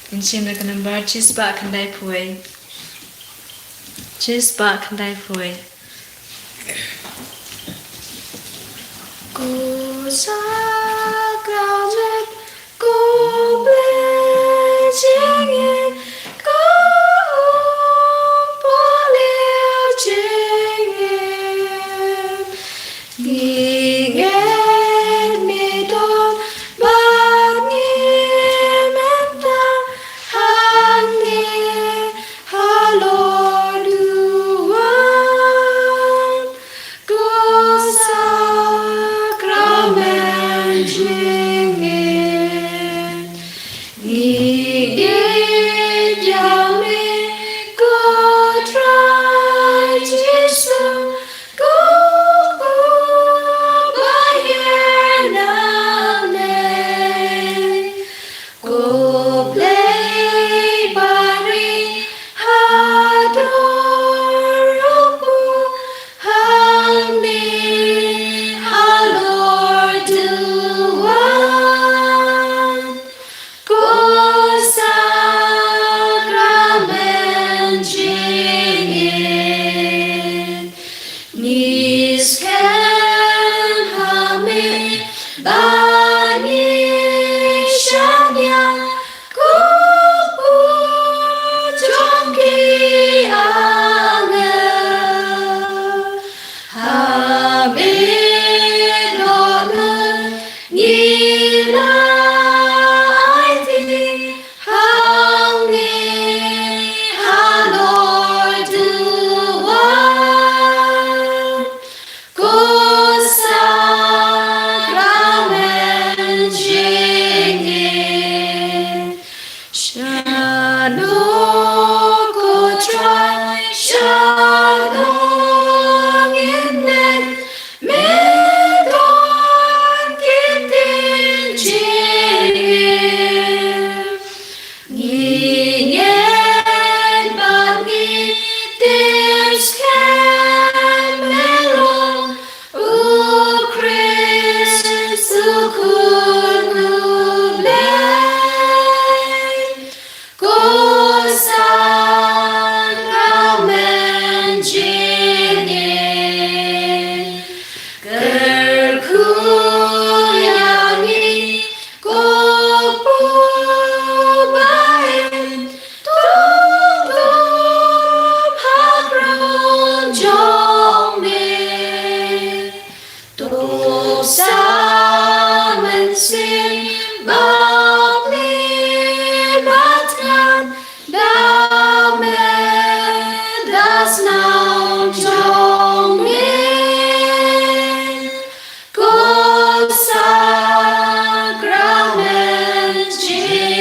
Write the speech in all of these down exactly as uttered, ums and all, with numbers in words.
Ngin shim na ka nambar shispah khyndaiphew wei. Shispah khyndaiphew wei. Ko sakramen, ko Blei jingngeit, ko umpohliew jingim. Ngi ngeit ngi don bad ngi mynta hangne halor duwan ko sakramen jingngeit. Ngi ngeit ïa me ko Trai Jisu, ko kpu ba ïaineh, ko Blei barieh hador u kpu hangne halor duwan ko sakramen jingngeit. Ngi skhem ha me ba ngi shaniah ko kpu jong ki angel. Ha me dohnud ngi la aiti hangne halor duwan ko sakramen jingngeit. Shano ko Trai, shano ngin leit, me don ki ktien jingim. Ngi ngeit bad ngi tip skhem me long u Khrist, u Khun u Blei. Ko sakramen jingngeit. Kyrkhu ïa ngi ko kpu ba ïeit, to ktah ha khmat jong me. To sa mynsiem bapli bad ngan da me da snam jong me. Ko sakramen jingngeit.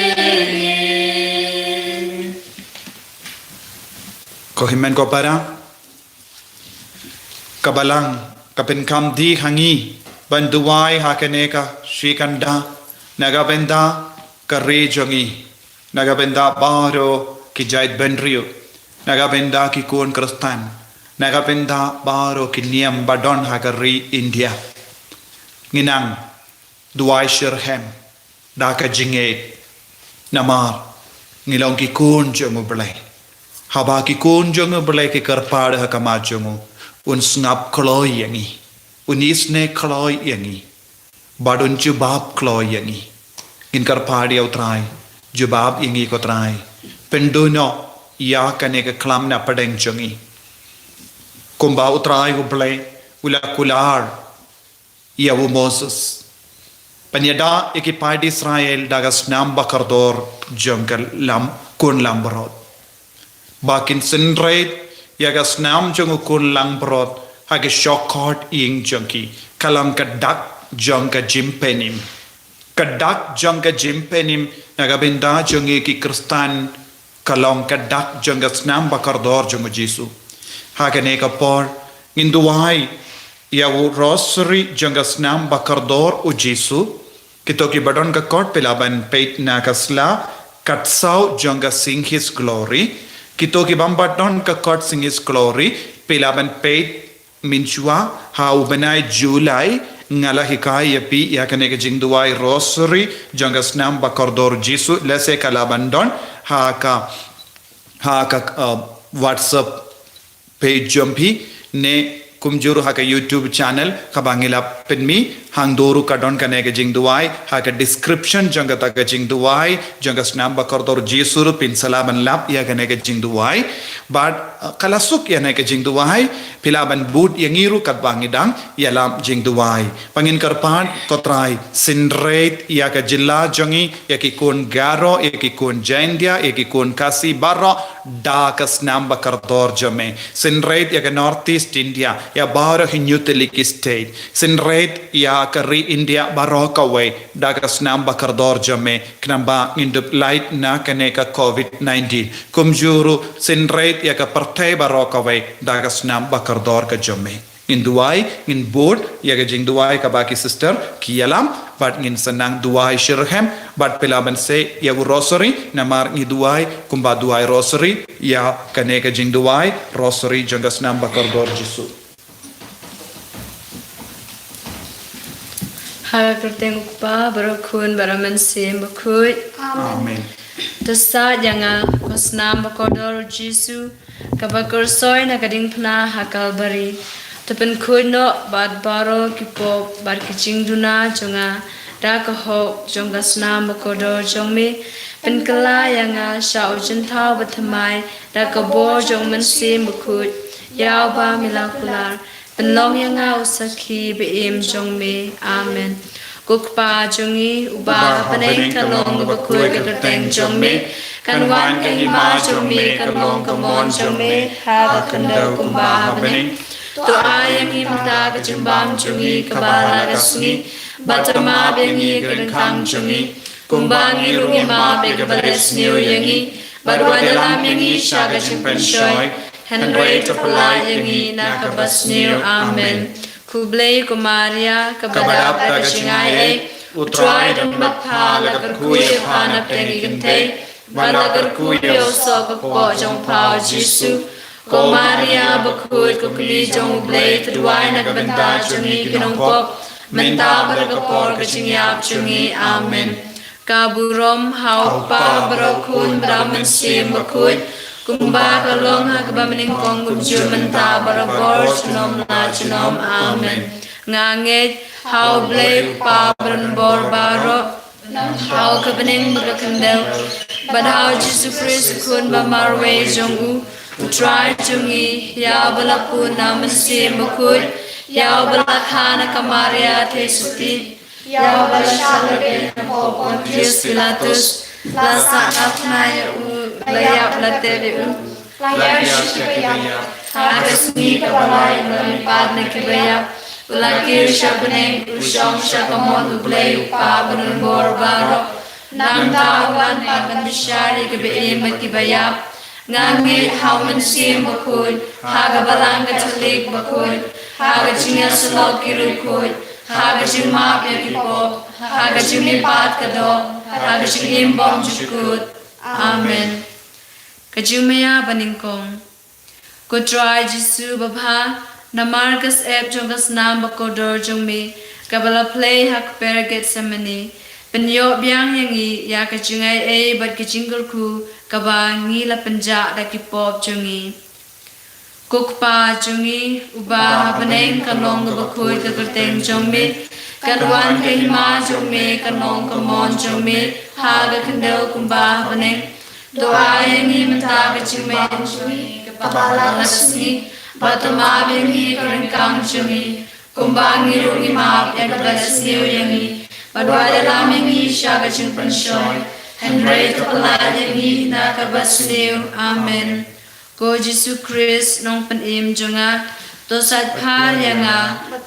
Ko hynmen ko para, ka Balang ka pynkham dih ha ngi ban duwai ha kane ka shi khyndiat na ka bynta ka ri jong ngi, na ka bynta baroh ki jaitbynriew, na ka bynta ki khun Khristan, na ka bynta baroh ki niam ba don ha ka ri India. Ngi nang duwai shitrhem da ka jingngeit, namar ngi long ki khun jong U Blei. Haba ki khun jong U Blei ki kyrpad ha khmat jong u, un sngap kloi ïa ngi, un isynei kloi ïa ngi, bad un jubab kloi ïa ngi. Ngin kyrpad ïa U Trai, jubab ïa ngi ko Trai, pynduh noh ïa kane ka khlam na pdeng jong ngi. Kumba U Trai U Blei u la kular ïa u Moses ban ïada ïa ki paid Israel da ka snam bakordor jong ka lam, khun langbrot, ba kin synreit ïa ka snam jong u khun langbrot ha ki shongkhot ïing jong ki. Ka long ka dak jong ka jingpynim. Ka dak jong ka jingpynim na ka bynta jong ngi ki Khristan, ka long ka dak jong ka snam bakordor jong U Jisu. Ha kane ka por ngin duwai ïa u rosary jong ka snam bakordor U Jisu. Kito kiba don ka kot phi lah ban peit na ka sla katsaw jong ka Sing His Glory. Kito kibym pat don ka kot Sing His Glory, phi lah ban peit mynshuwa ha u bnai July Nga la hikai ïa phi ïa kane ka jingduwai rosary jong ka snam bakordor Jisu, lehse ka lah ban don ha ka, ha ka, uh, WhatsApp page jong phi ne kumjuh ruh ha ka YouTube channel kaba ngi la pynmih. Hangto ruh ka don kane ka jingduwai, ha ka description jong kata ka jingduwai jong ka snam bakordor Jisu ruh phin sa lah ban lap ïa kane ka jingduwai. Bad, uh, ka la suk ïa kane ka jingduwai, phi lah ban bud ïa ngi ruh katba ngi dang ïalam jingduwai. Ba ngin kyrpad, ko Trai, synreit ïa ka jylla jong ngi, ïa ki khun Garo, ïa ki khun Jaintia, ïa ki khun Khasi baroh da ka snam bakordor jong me. Synreit ïa ka North East India, ïa baroh hi New Delhi ki state. Synreit ïa ka ri India baroh kawei da ka snam bakordor jong me. Khnang ba ngin dup lait na kane ka covid nineteen. Kumjuh ruh synreit ïa ka pyrthei baroh kawei da ka snam bakordor ka jong me. Ngin duwai, ngin bud ïa ka jingduwai kaba ki sister ki ïalam, bad ngin sa nang duwai shirynghem, bad phi lah ban seh ïa u rosary, namar ngi duwai kumba duwai rosary ïa kane ka jingduwai rosary jong ka snam bakordor Jisu. Ha ka kyrteng u Kpa, bad u Khun, bad u Mynsiem Bakhuid. Amen. To said ïa nga, ko snam bakordor Jisu, kaba khuid soi na ka diengphna ha Kalbari. To pynkhuid noh bad baroh ki pop bad ki jingduna jong nga da ka hok jong ka snam bakordor jong me. Pynkylla ïa nga sha u jingthaw bathymmai da ka bor jong u Mynsiem Bakhuid. Ïa uba me la kular, pynlong ïa nga u sakhi ba im jong me. Amen. Ko Kpa jong ngi uba ha bneng, ka long kaba khuid ka kyrteng jong me. Kan wan ka hima jong me, kan long ka mon jong me ha ka khyndew kumba ha bneng. To ai ïa ngi mynta ka jingbam jong ngi kaba la ka sngi, bad to map ïa ngi ka ryngkang jong ngi, kumba ngi ruh ngi map ïa kiba leh sniew ïa ngi. Bad wat ïalam ïa ngi sha ka jingpynshoi, hynrei to pyllait ïa ngi na kaba sniew. Amen. Khublei ko Maria, kaba dap da ka jingaiei, u Trai u don bad pha, la kyrkhu ïa pha na pdeng ki kynthei, bad la kyrkhu ïa u soh ka kpoh jong pha u Jisu. Ko Maria bakhuid, ko kmie jong u Blei, to duwai na ka bynta jong ngi ki nongpop, mynta bad ha ka por ka jingïap jong ngi. Amen. Ka burom ha u Kpa, bad ha u Khun, bad ha u Mynsiem Bakhuid, kumba ka long ha kaba mynnyngkong, kumjuh mynta, bad barabor, junom la junom. Amen. Nga ngeit ha u Blei u Kpa badonbor baroh, ha u ka bneng bad ka khyndew, bad ha u Jisu Khrist u Khun ba marwei jong u, u Trai jong ngi, ïa uba la pun na u Mynsiem Bakhuid, ïa uba la kha na ka Maria theisotti, ïa uba la shah lade na u Pontius Pilatus, la sahnarphna ïa u, la ïap la tep ïa u, la ïasyllok sha kiba ïap, ha ka sngi kaba lai u la mihpat na kiba ïap, u la kiew sha bneng, u shong sha kamon u Blei u Kpa badonbor baroh. Nangta u wan pat ban bishar ïa kiba im bad kiba ïap. Nga ngeit ha u Mynsiem Bakhuid, ha ka Balang Katholik bakhuid, ha ka jingïasyllok ki riewkhuid, ha ka jingmap ïa ki pop, ha ka jingmihpat ka doh, ha ka jingim bymjukut. Amen. Ka jingmaïa banyngkong. Ko Trai Jisu babha, namar ka syep jong ka snam bakordor jong me, kaba la plie ha kper Gethsemane, pynïoh biang ïa ngi ïa ka jingaiei bad ka jingkyrkhu kaba ngi la pynjah da ki pop jong ngi. Ko Kpa jong ngi uba ha bneng, kan long kaba khuid ka kyrteng jong me, kan wan ka hima jong me, kan long ka mon jong me ha ka khyndew kumba ha bneng. To ai ïa ngi mynta ka jingbam jong ngi kaba la ka sngi, bad to map ïa ngi ka ryngkang jong ngi, kumba ngi ruh ngi map ïa kiba leh sniew ïa ngi, bad wat ïalam ïa ngi sha ka jingpynshoi, hynrei to pyllait ïa ngi na kaba sniew. Amen. Ko Jisu Khrist Nongpynim jong nga, to sait phar ïa nga,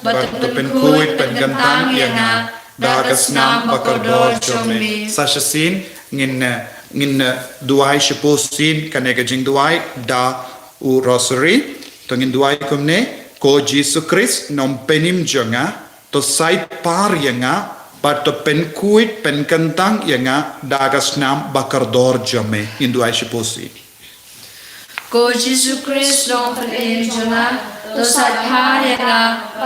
bad to pynkhuid pynkyntang ïa nga da ka snam bakordor jong me. Sa shisien ngin, eh, ngin, eh, duwai shiphew sien kane ka jingduwai da u Rosary. To ngin duwai kumne: Ko Jisu Khrist Nongpynim jong nga, to sait phar ïa nga, bad to pynkhuid pynkyntang ïa nga da ka snam bakordor jong me. Ngin duwai shiphew sien. Ko Jisu Khrist Nongpynim jong nga, to sait bha ïa nga,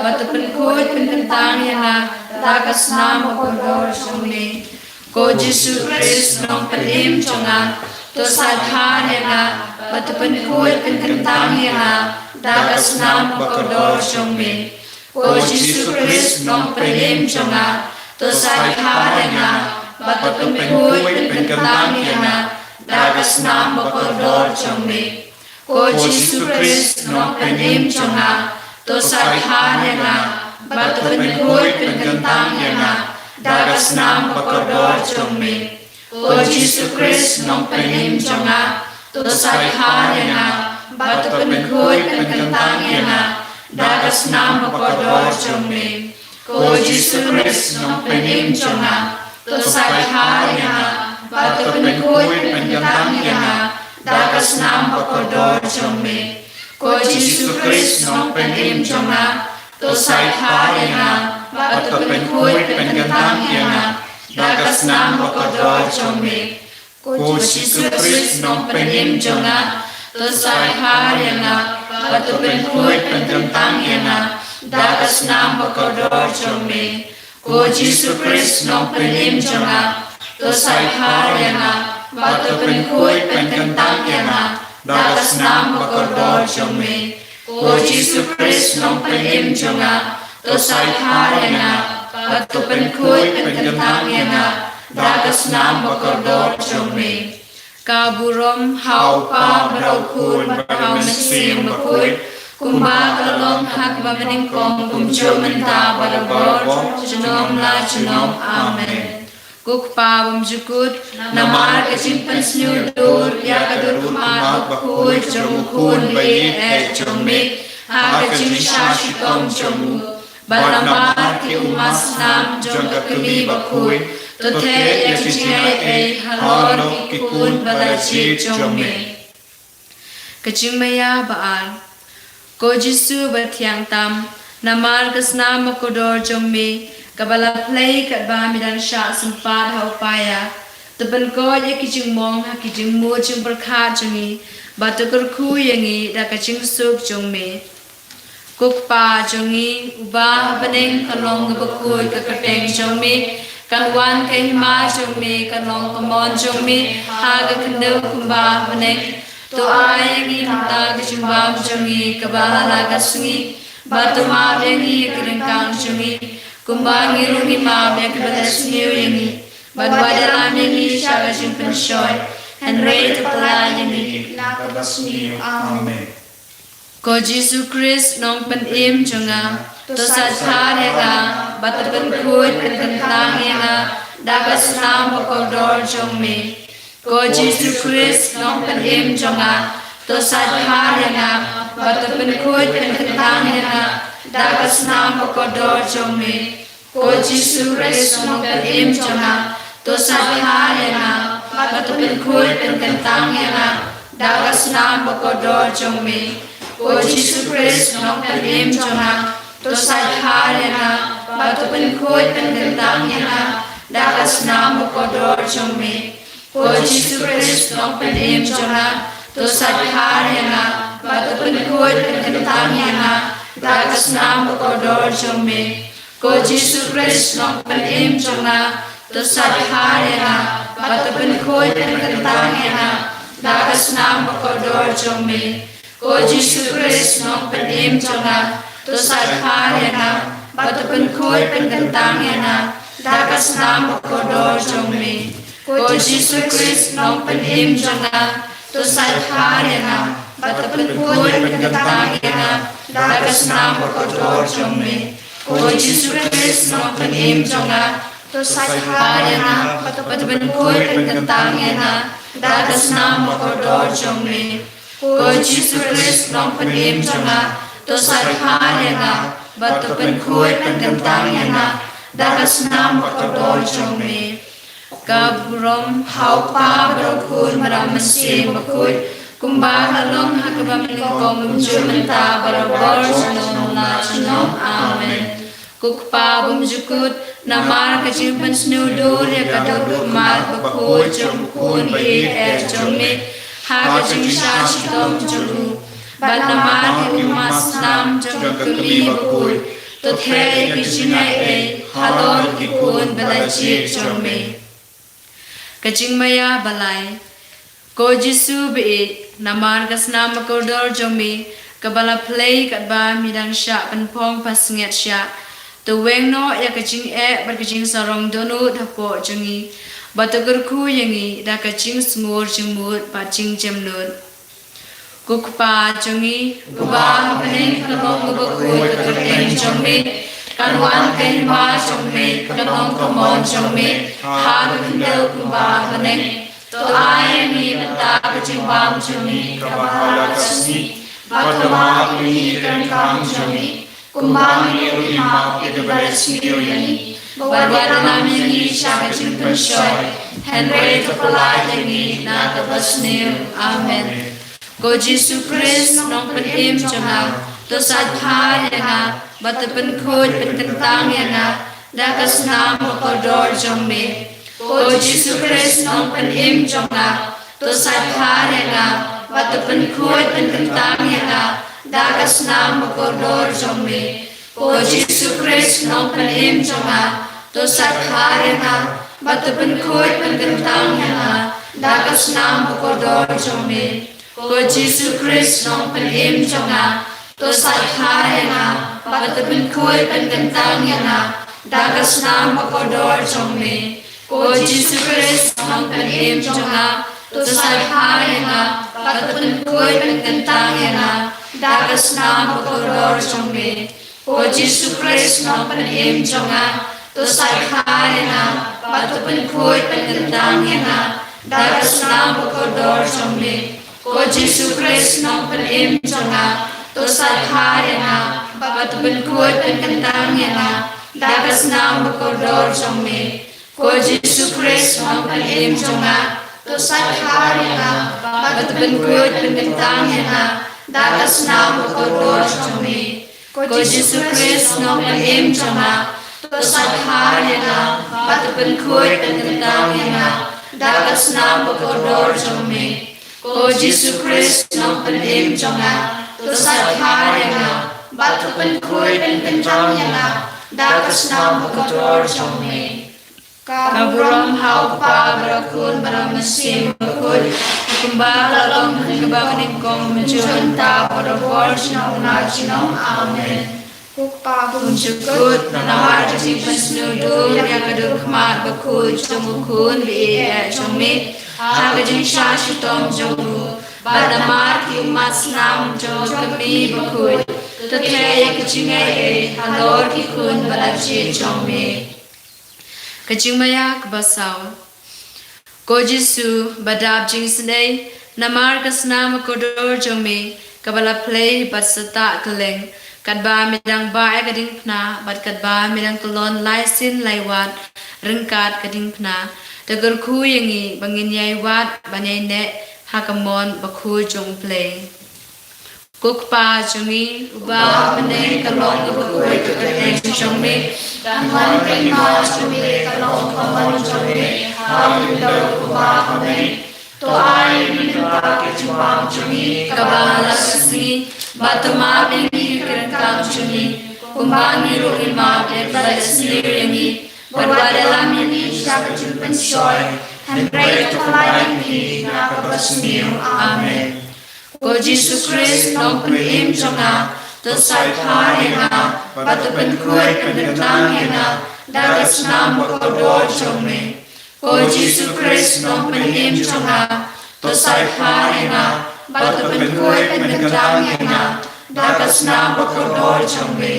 bad to pynkhuid pynkyntang ïa nga da ka snam bakordor jong me. Ko Jisu Khrist, Nongpynim jong nga, to sait bha ïa nga, bad to pynkhuid pynkyntang ïa nga da ka snam bakordor jong me. Ko Jisu Khrist, Nongpynim jong nga, to sait bha ïa nga, bad to pynkhuid pynkyntang ïa nga da ka snam bakordor jong me. Ko Jisu Khrist, Nongpynim jong nga, to sait bha ïa nga, bad to pynkhuid pynkyntang ïa nga da ka snam bakordor jong me. Ko Jisu Khrist, Nongpynim jong nga, to sait bha ïa nga, bad to pynkhuid pynkyntang ïa nga da ka snam bakordor jong me. Ko Jisu Khrist, Nongpynim jong nga, to sait bha ïa nga, bad to pynkhuid pynkyntang ïa nga da ka snam bakordor jong me. Ko Jisu Khrist, Nongpynim jong nga, to sait bha ïa nga, bad to pynkhuid pynkyntang ïa nga da ka snam bakordor jong me. Ko Jisu Khrist, Nongpynim jong nga, to sait bha ïa nga, bad to pynkhuid pynkyntang ïa nga da ka snam bakordor jong me. Ko Jisu Khrist, Nongpynim jong nga, to sait bha ïa nga, bad to pynkhuid pynkyntang ïa nga da ka snam bakordor jong me. Ko Jisu Khrist, Nongpynim jong nga, to sait bha ïa nga, bad to pynkhuid pynkyntang ïa nga da ka snam bakordor jong me. Ka burom ha U Kpa bad ha U Khun bad ha U Mynsiem Bakhuid, kumba ka la long ha kaba nyngkong, kumjuh mynta, barabor, junom la junom. Amen. Ko Kpa bymjukut, namar ka jingpynsniew dur ïa ka dur khmat bakhuid jong U Khun ba ïeit eh jong me, ha ka jingshah shitom jong u, bad namar ki ummat snam jong ka kmie bakhuid, to theh ïa ki jingaiei halor ki khun ba la jied jong me. Ka jingmaïa ba ar. Ko Jisu bathiang tam, namar ka snam bakordor jong me, kaba la plie katba me dang shah sympat ha u paia, to pynkoit ïa ki jingmong ha ki jingmut jingpyrkhat jong ngi, bad to kyrkhu ïa ngi da ka jingsuk jong me. Ko Kpa jong ngi uba ha bneng, kan long kaba khuid ka kyrteng jong me, kan wan ka hima jong me, kan long ka mon jong me ha ka khyndew kumba ha bneng. To ai ïa ngi mynta ka jingbam jong ngi kaba ha la ka sngi, bad to map ïa ngi ïa ki ryngkang jong ngi, kumba ngi ruh ngi map ïa kiba leh sniew ïa ngi, bad wat ïalam ïa ngi sha ka jingpynshoi, hynrei to pyllait ïa ngi na kaba sniew. Amen. Ko Jisu Khrist, Nongpynim jong nga, to sait bha ïa nga, bad to pynkhuid pynkyntang ïa nga da ka snam bakordor jong me. Ko Jisu Khrist, Nongpynim jong nga, to sait bha ïa nga, bad to pynkhuid pynkyntang ïa nga da ka snam bakordor jong me. Ko Jisu Khrist, Nongpynim jong nga, to sait bha ïa nga, bad to pynkhuid pynkyntang ïa nga da ka snam bakordor jong me. Ko Jisu Khrist, Nongpynim jong nga, to sait bha ïa nga, bad to pynkhuid pynkyntang ïa nga da ka snam bakordor jong me. Ko Jisu Khrist, Nongpynim jong nga, to sait bha ïa nga, bad to pynkhuid pynkyntang ïa nga da ka snam bakordor jong me. Ko Jisu Khrist, Nongpynim jong nga, to sait bha ïa nga, bad to pynkhuid pynkyntang ïa nga da ka snam bakordor jong me. Ko Jisu Khrist, Nongpynim jong nga, to sait bha ïa nga, bad to pynkhuid pynkyntang ïa nga da ka snam bakordor jong me. Ko Jisu Khrist, Nongpynim jong nga, to sait bha ïa nga, bad to pynkhuid pynkyntang ïa nga da ka snam bakordor jong me. Ko Jisu Khrist, Nongpynim jong nga, to sait bha ïa nga, bad to pynkhuid pynkyntang ïa nga da ka snam bakordor jong me. Ko Jisu Khrist, Nongpynim jong nga, to sait bha ïa nga, bad to pynkhuid pynkyntang ïa nga da ka snam bakordor jong me. Ka burom ha U Kpa bad ha U Khun bad ha U Mynsiem Bakhuid, kumba ka la long ha kaba nyngkong, kumjuh mynta, barabor, junom la junom. Amen. Ko Kpa bymjukut, namar ka jingpynsniew dur ïa ka dur khmat bakhuid jong U Khun ba ïeit eh jong me, ha ka jingshah shitom jong u, Bad namar ki ummat snam jong ka kmie bakhuid, to theh ïa ka jingaiei halor ki khun ba la jied jong me. Ka jingmaïa ba lai. Ko Jisu ba ïeit, namar ka snam bakordor jong me kaba la plie katba me dang shah pynphong phasngiat shah, to weng noh ïa ka jingeh bad ka jingsarong dohnud hapoh jong ngi, bad to kyrkhu ïa ngi da ka jingsngur jingmut bad jingjemnud. Ko Kpa jong ngi uba ha bneng, ka long kaba khuid ka kyrteng jong me, kan wan ka hima jong me, kan long ka mon jong me ha ka khyndew kumba ha bneng. To ai ïa ngi mynta ka jingbam jong ngi kaba ha la ka sngi, bad to map ïa ngi ki kyrteng jong ngi, kumba ngi ruh ngi map ïa kiba leh sniew ïa ngi. Bad wat lam ïa ngi sha ka jingpynshoi, hynrei to pyllait ïa ngi na kaba sniew. Amen. Ko Jisu Khrist nongpynim jong nga, to sait bha ïa nga, bad to pynkhuid pynkyntang ïa nga da ka snam bakordor jong me. Ko Jisu Khrist nongpynim jong nga, to sait bha ïa nga, bad to pynkhuid pynkyntang ïa nga da ka snam bakordor jong me. Ko Jisu Khrist nongpynim jong nga, to sait bha ïa nga, bad to pynkhuid pynkyntang ïa nga da ka snam bakordor jong me. Ko Jisu Khrist nongpynim jong nga, to sait bha ïa nga, bad to pynkhuid pynkyntang ïa nga da ka snam bakordor jong me. Ko Jisu Khrist nongpynim jong nga, to sait bha ïa nga, bad to pynkhuid pynkyntang ïa nga da ka snam bakordor jong me. Ko Jisu Khrist nongpynim jong nga, to sait bha ïa nga, bad to pynkhuid pynkyntang ïa nga da ka snam bakordor jong me. Ko Jisu Khrist nongpynim jong nga, to sait bha ïa nga, bad to pynkhuid pynkyntang ïa nga da ka snam bakordor jong me. Ko Jisu Khrist nongpynim jong nga, to sait bha ïa nga, bad to pynkhuid pynkyntang ïa nga da ka snam bakordor jong me. Ko Jisu Khrist nongpynim jong nga, to sait bha ïa nga, bad to pynkhuid pynkyntang ïa nga da ka snam bakordor jong me. Ko Jisu Khrist nongpynim jong nga, to sait bha ïa nga, bad to pynkhuid pynkyntang ïa nga da ka snam bakordor jong me. Ka burom ha U Kpa bad ha U Khun bad ha U Mynsiem Bakhuid, kumba ka la long ha kaba nyngkong mynjur mynta bad barabor junom la junom. Amen. Ko Kpa bymjukut, namar ka jingpynsngewdur ïa ka dur khmat bakhuid jong U Khun ba ïeit jong me ha ka jingshah shitom jong u, bad namar ki ummat snam jong ka kmie bakhuid, to theh ïa ka jingaiei halor ki khun ba la jied jong me. Ka jingmaïa kaba saw. Ko Jisu ba dap jingisynei, namar ka snam bakordor jong me kaba la plie bad sah kylleng, katba me dang bah ïa ka diengphna bad katba me dang kyllon lai sien lai wat ryngkat ka diengphna, to kyrkhu ïa ngi ba ngin ïai wad ban ïai neh ha ka mon bakhuid jong U Blei. Ko Kpa jong ngi uba ha bneng, ka long kaba khuid ka kyrteng jong me, kan wan ka hima jong me, kan long ka mon jong me ha ka khyndew kumba ha bneng. To ai ïa ngi mynta ka jingbam jong ngi kaba ha la ka sngi, bad to map ïa ngi ki kyrteng jong ngi, kumba ngi ruh ngi map ïa kiba leh sniew ïa ngi. Bad wat lam ïa ngi sha ka jingpynshoi, hynrei to pyllait ïa ngi na kaba sniew. Amen. Ko Jisu Khrist nongpynim jong nga, to sait bha ïa nga, bad to pynkhuid pynkyntang ïa nga da ka snam bakordor jong me. Ko Jisu Khrist nongpynim jong nga, to sait bha ïa nga, bad to pynkhuid pynkyntang ïa nga da ka snam bakordor jong me.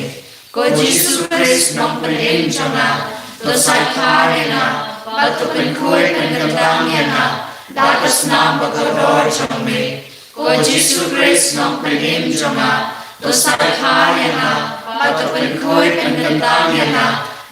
Ko Jisu Khrist nongpynim jong nga, to sait bha ïa nga, bad to pynkhuid pynkyntang ïa nga da ka snam bakordor jong me. Ko Jisu Khrist nongpynim jong nga, to sait bha ïa nga, bad to pynkhuid pynkyntang ïa nga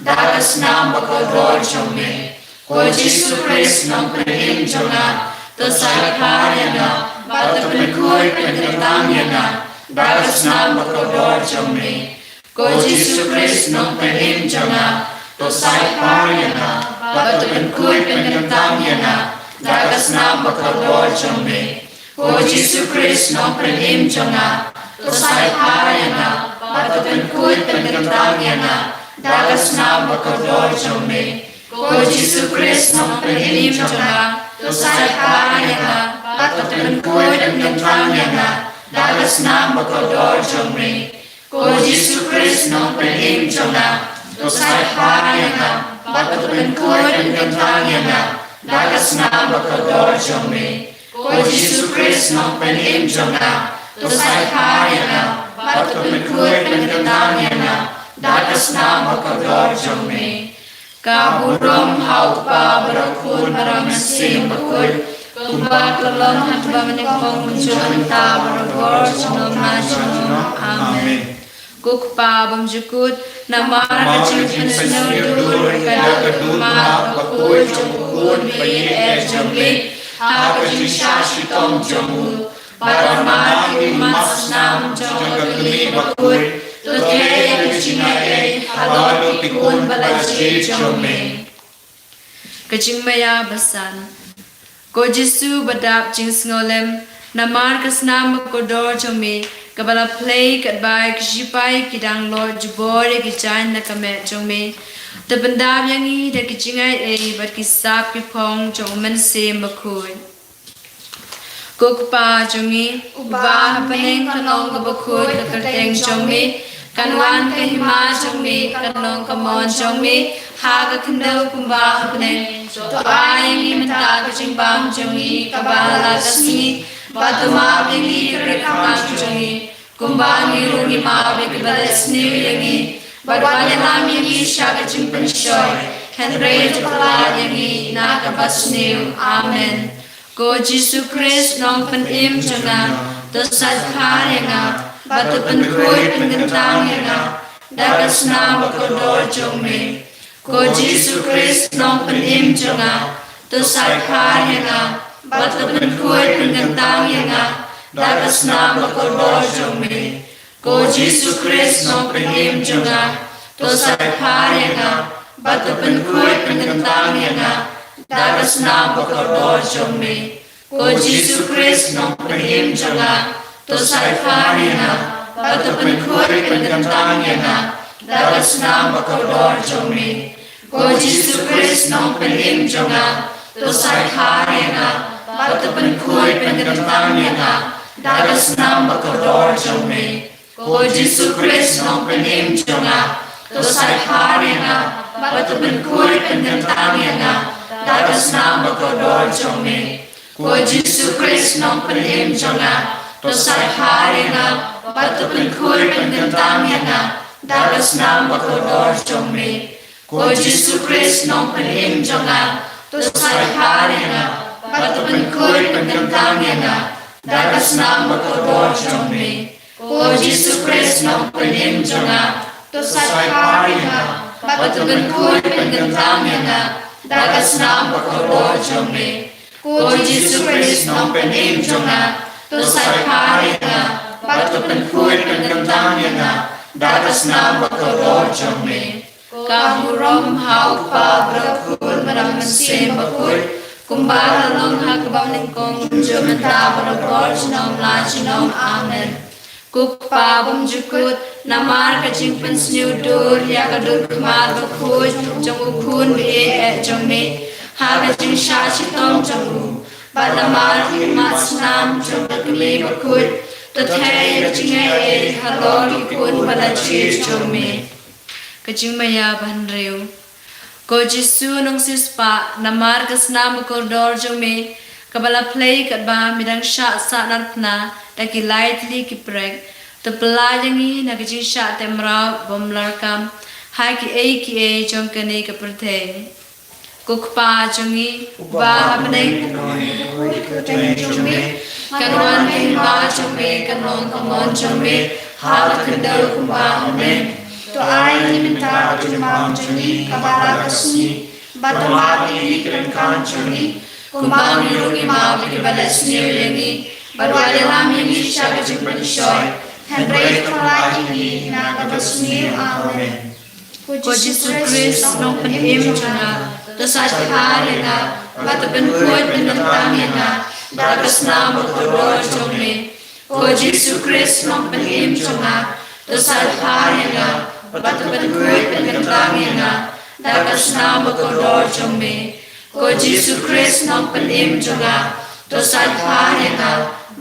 da ka snam bakordor jong me. Ko Jisu Khrist nongpynim jong nga, to sait bha ïa nga, bad to pynkhuid pynkyntang ïa nga da ka snam bakordor jong me. Ko Jisu Khrist nongpynim jong nga, to sait bha ïa nga, bad to pynkhuid pynkyntang ïa nga da ka snam bakordor jong me. Ko Jisu Khrist Nongpynim jong nga, to saitjaiñ ïa nga, bad to pynkhuid pynkyntang ïa nga da ka snam bakordor jong me. Ko Jisu Khrist Nongpynim jong nga, to saitjaiñ ïa nga, bad to pynkhuid pynkyntang ïa nga da ka snam bakordor jong me. Ko Jisu Khrist Nongpynim jong nga, to saitjaiñ ïa nga, bad to pynkhuid pynkyntang ïa nga da ka snam bakordor jong me. Ko Jisu Khrist Nongpynim jong nga, to saitjaiñ ïa nga, bad to pynkhuid pynkyntang ïa nga da ka snam bakordor jong me. Ka burom ha u Kpa bad u Khun bad u Mynsiem Bakhuid, kumba ka la long ha kaba nyngkong, mynta bad barabor, junom la junom. Amen. Ko Kpa bymjukut, namar ka jingpynsniew dur ïa ka dur khmat bakhuid jong u Khun ba ïeit jong me, ha ka jingshah shitom jong u, bad namar ki ummat snam jong ka Kmie bakhuid, to theh ïa ka jingaiei halor ki khun ba la jied jong me. Ka jingmaïa basan. Ko Jisu ba dap jingsngewlem, namar ka snam bakordor jong me, kaba la plie katba ki shipai ki dang loit jubor ïa ki jaiñ na ka met jong me, to pyndap ïa ngi da ki jingaiei bad ki sap ki phong jong u Mynsiem Bakhuid. Ko Kpa jong ngi, uba ha bneng kan long kaba khuid ka kyrteng jong me, kan wan ka hima jong me, kan long ka mon jong me ha ka khyndew kumba ha bneng. To ai ïa ngi mynta ka jingbam jong ngi kaba la ka sngi, bad to map ïa ngi ki riewkhuid jong ngi, kumba ngi ruh ngi map ïa kiba leh sniew ïa ngi, bad wat ïalam ïa ngi sha ka jingpynshoi, hynrei to pyllait ïa ngi na ka basniew. Amen. Ko Jisu Khrist Nongpynim jong nga, to saitjaiñ ïa nga, bad to pynkhuid pynkyntang ïa nga da ka snam bakordor jong me. Ko Jisu Khrist Nongpynim jong nga, to saitjaiñ ïa nga, bad to pynkhuid pynkyntang ïa nga da ka snam bakordor jong me. Ko Jisu Khrist Nongpynim jong nga, to saitjaiñ ïa nga, bad to pynkhuid pynkyntang ïa nga da ka snam bakordor jong me. Ko Jisu Khrist Nongpynim jong nga, to saitjaiñ ïa nga, bad to pynkhuid pynkyntang ïa nga da ka snam bakordor jong me. Ko Jisu Khrist Nongpynim jong nga, to saitjaiñ ïa nga, bad to pynkhuid pynkyntang ïa nga da ka snam bakordor jong me. Ko Jisu Khrist Nongpynim jong nga, to saitjaiñ ïa nga, bad to pynkhuid pynkyntang ïa nga da ka snam bakordor jong me. Ko Jisu Khrist Nongpynim jong nga, to saitjaiñ ïa nga, bad to pynkhuid pynkyntang ïa nga da ka snam bakordor jong me. Ko Jisu Khrist Nongpynim jong nga, to saitjaiñ ïa nga, bad to pynkhuid pynkyntang ïa nga da ka snam bakordor jong me. Ko Jisu Khrist Nongpynim jong nga, to saitjaiñ ïa nga, bad to pynkhuid pynkyntang ïa nga da ka snam bakordor jong me. Ko Jisu Khrist Nongpynim jong nga, to saitjaiñ ïa nga, bad to pynkhuid pynkyntang ïa nga da ka snam bakordor jong me. Ka burom ha u Kpa bad u Khun bad u Mynsiem Bakhuid, kumba la long ha kaba nyngkong, mynta bad barabor, junom la junom. Amen. Ko Kpa bymjukut, namar ka jingpynsniew dur ïa ka dur khmat bakhuid jong u Khun ba ïeit jong me, ha ka jingshah shitom jong u, bad namar ki ummat snam jong ka Kmie bakhuid, to theh ïa ka jingaiei halor ki khun ba la jied jong me. Ka jingmaïa bahynriew. Ko Jisu Nongsiewspah, namar ka snam bakordor jong me, kaba la plie katba me dang shah sahnarphna da ki lai tylli ki prek, to pyllait ïa ngi na ka jingshah teh mraw bymlarkam ha kiei kiei jong kane ka pyrthei. Ko Kpa jong ngi, uba ha bneng, kan long ka kyrteng jong me, kan wan ka hima jong me, kan long ka mon jong me ha ka khyndew kumba ha bneng. To ai ïa ngi mynta ka jingbam jong ngi kaba la ka sngi, bad to map ïa ngi ki riewkhuid jong ngi, kumba ngi ruh ngi map ïa kiba leh sniew ïa ngi, bad wat ïalam ïa ngi sha ka jingpynshoi, hynrei to pyllait ïa ngi na ka basniew. Amen. Ko Jisu Khrist Nongpynim jong nga, To sait bha ïa nga, bad to pynkhuid pynkyntang ïa nga da ka snam bakordor jong me. Ko Jisu Khrist, Nongpynim jong nga, to sait bha ïa nga, bad to pynkhuid pynkyntang ïa nga da ka snam bakordor jong me. Ko Jisu Khrist, Nongpynim jong nga, to sait bha ïa nga,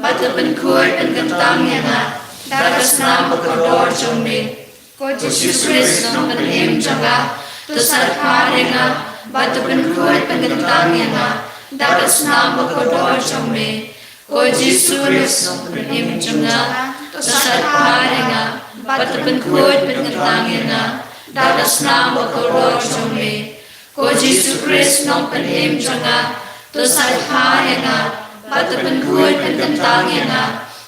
bad to pynkhuid pynkyntang ïa nga da ka snam bakordor jong me. Ko Jisu Khrist, Nongpynim jong nga, to sait bha ïa nga, bad to pynkhuid pynkyntang ïa nga da ka snam bakordor jong me. Ko Jisu Khrist, Nongpynim jong nga, to sait bha ïa nga, bad to pynkhuid pynkyntang ïa nga da ka snam bakordor jong me. Ko Jisu Khrist, Nongpynim jong nga, to sait bha ïa nga, bad to pynkhuid pynkyntang ïa nga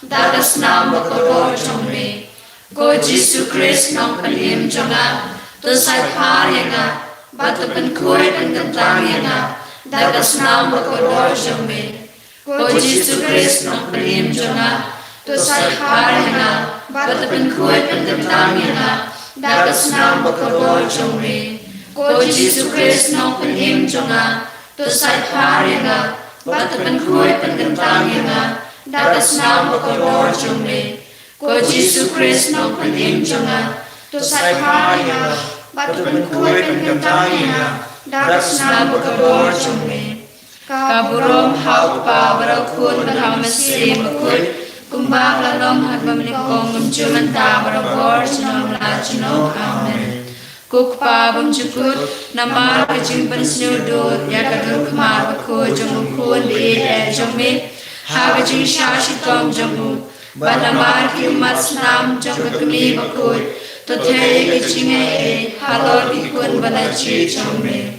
da ka snam bakordor jong me. Ko Jisu Khrist, Nongpynim jong nga, to sait bha ïa nga, bad to pynkhuid pynkyntang ïa nga da ka snam bakordor jong me. Ko Jisu Khrist, Nongpynim jong nga, to sait bha ïa nga, bad to pynkhuid pynkyntang ïa nga da ka snam bakordor jong me. Ko Jisu Khrist, Nongpynim jong nga, to sait bha ïa nga, bad to pynkhuid pynkyntang ïa nga da ka snam bakordor jong me. Ko Jisu Khrist, Nongpynim jong nga, to sait bha ïa nga, bad to pynkhuid pynkyntang ïa nga da ka snam bakordor jong me. Ka burom ha U Kpa bad ha U Khun bad ha U Mynsiem Bakhuid, kumba ka la long ha kaba nyngkong, kumjuh mynta, barabor, junom la junom. Amen. Ko Kpa bymjukut, namar ka jingpynsniew dur ïa ka dur khmat bakhuid jong U Khun ba ïeit eh jong me ha ka jingshah shitom jong u, bad namar ki ummat snam jong ka kmie bakhuid, to theh ïa ka jingaiei halor ki khun ba la jied jong me.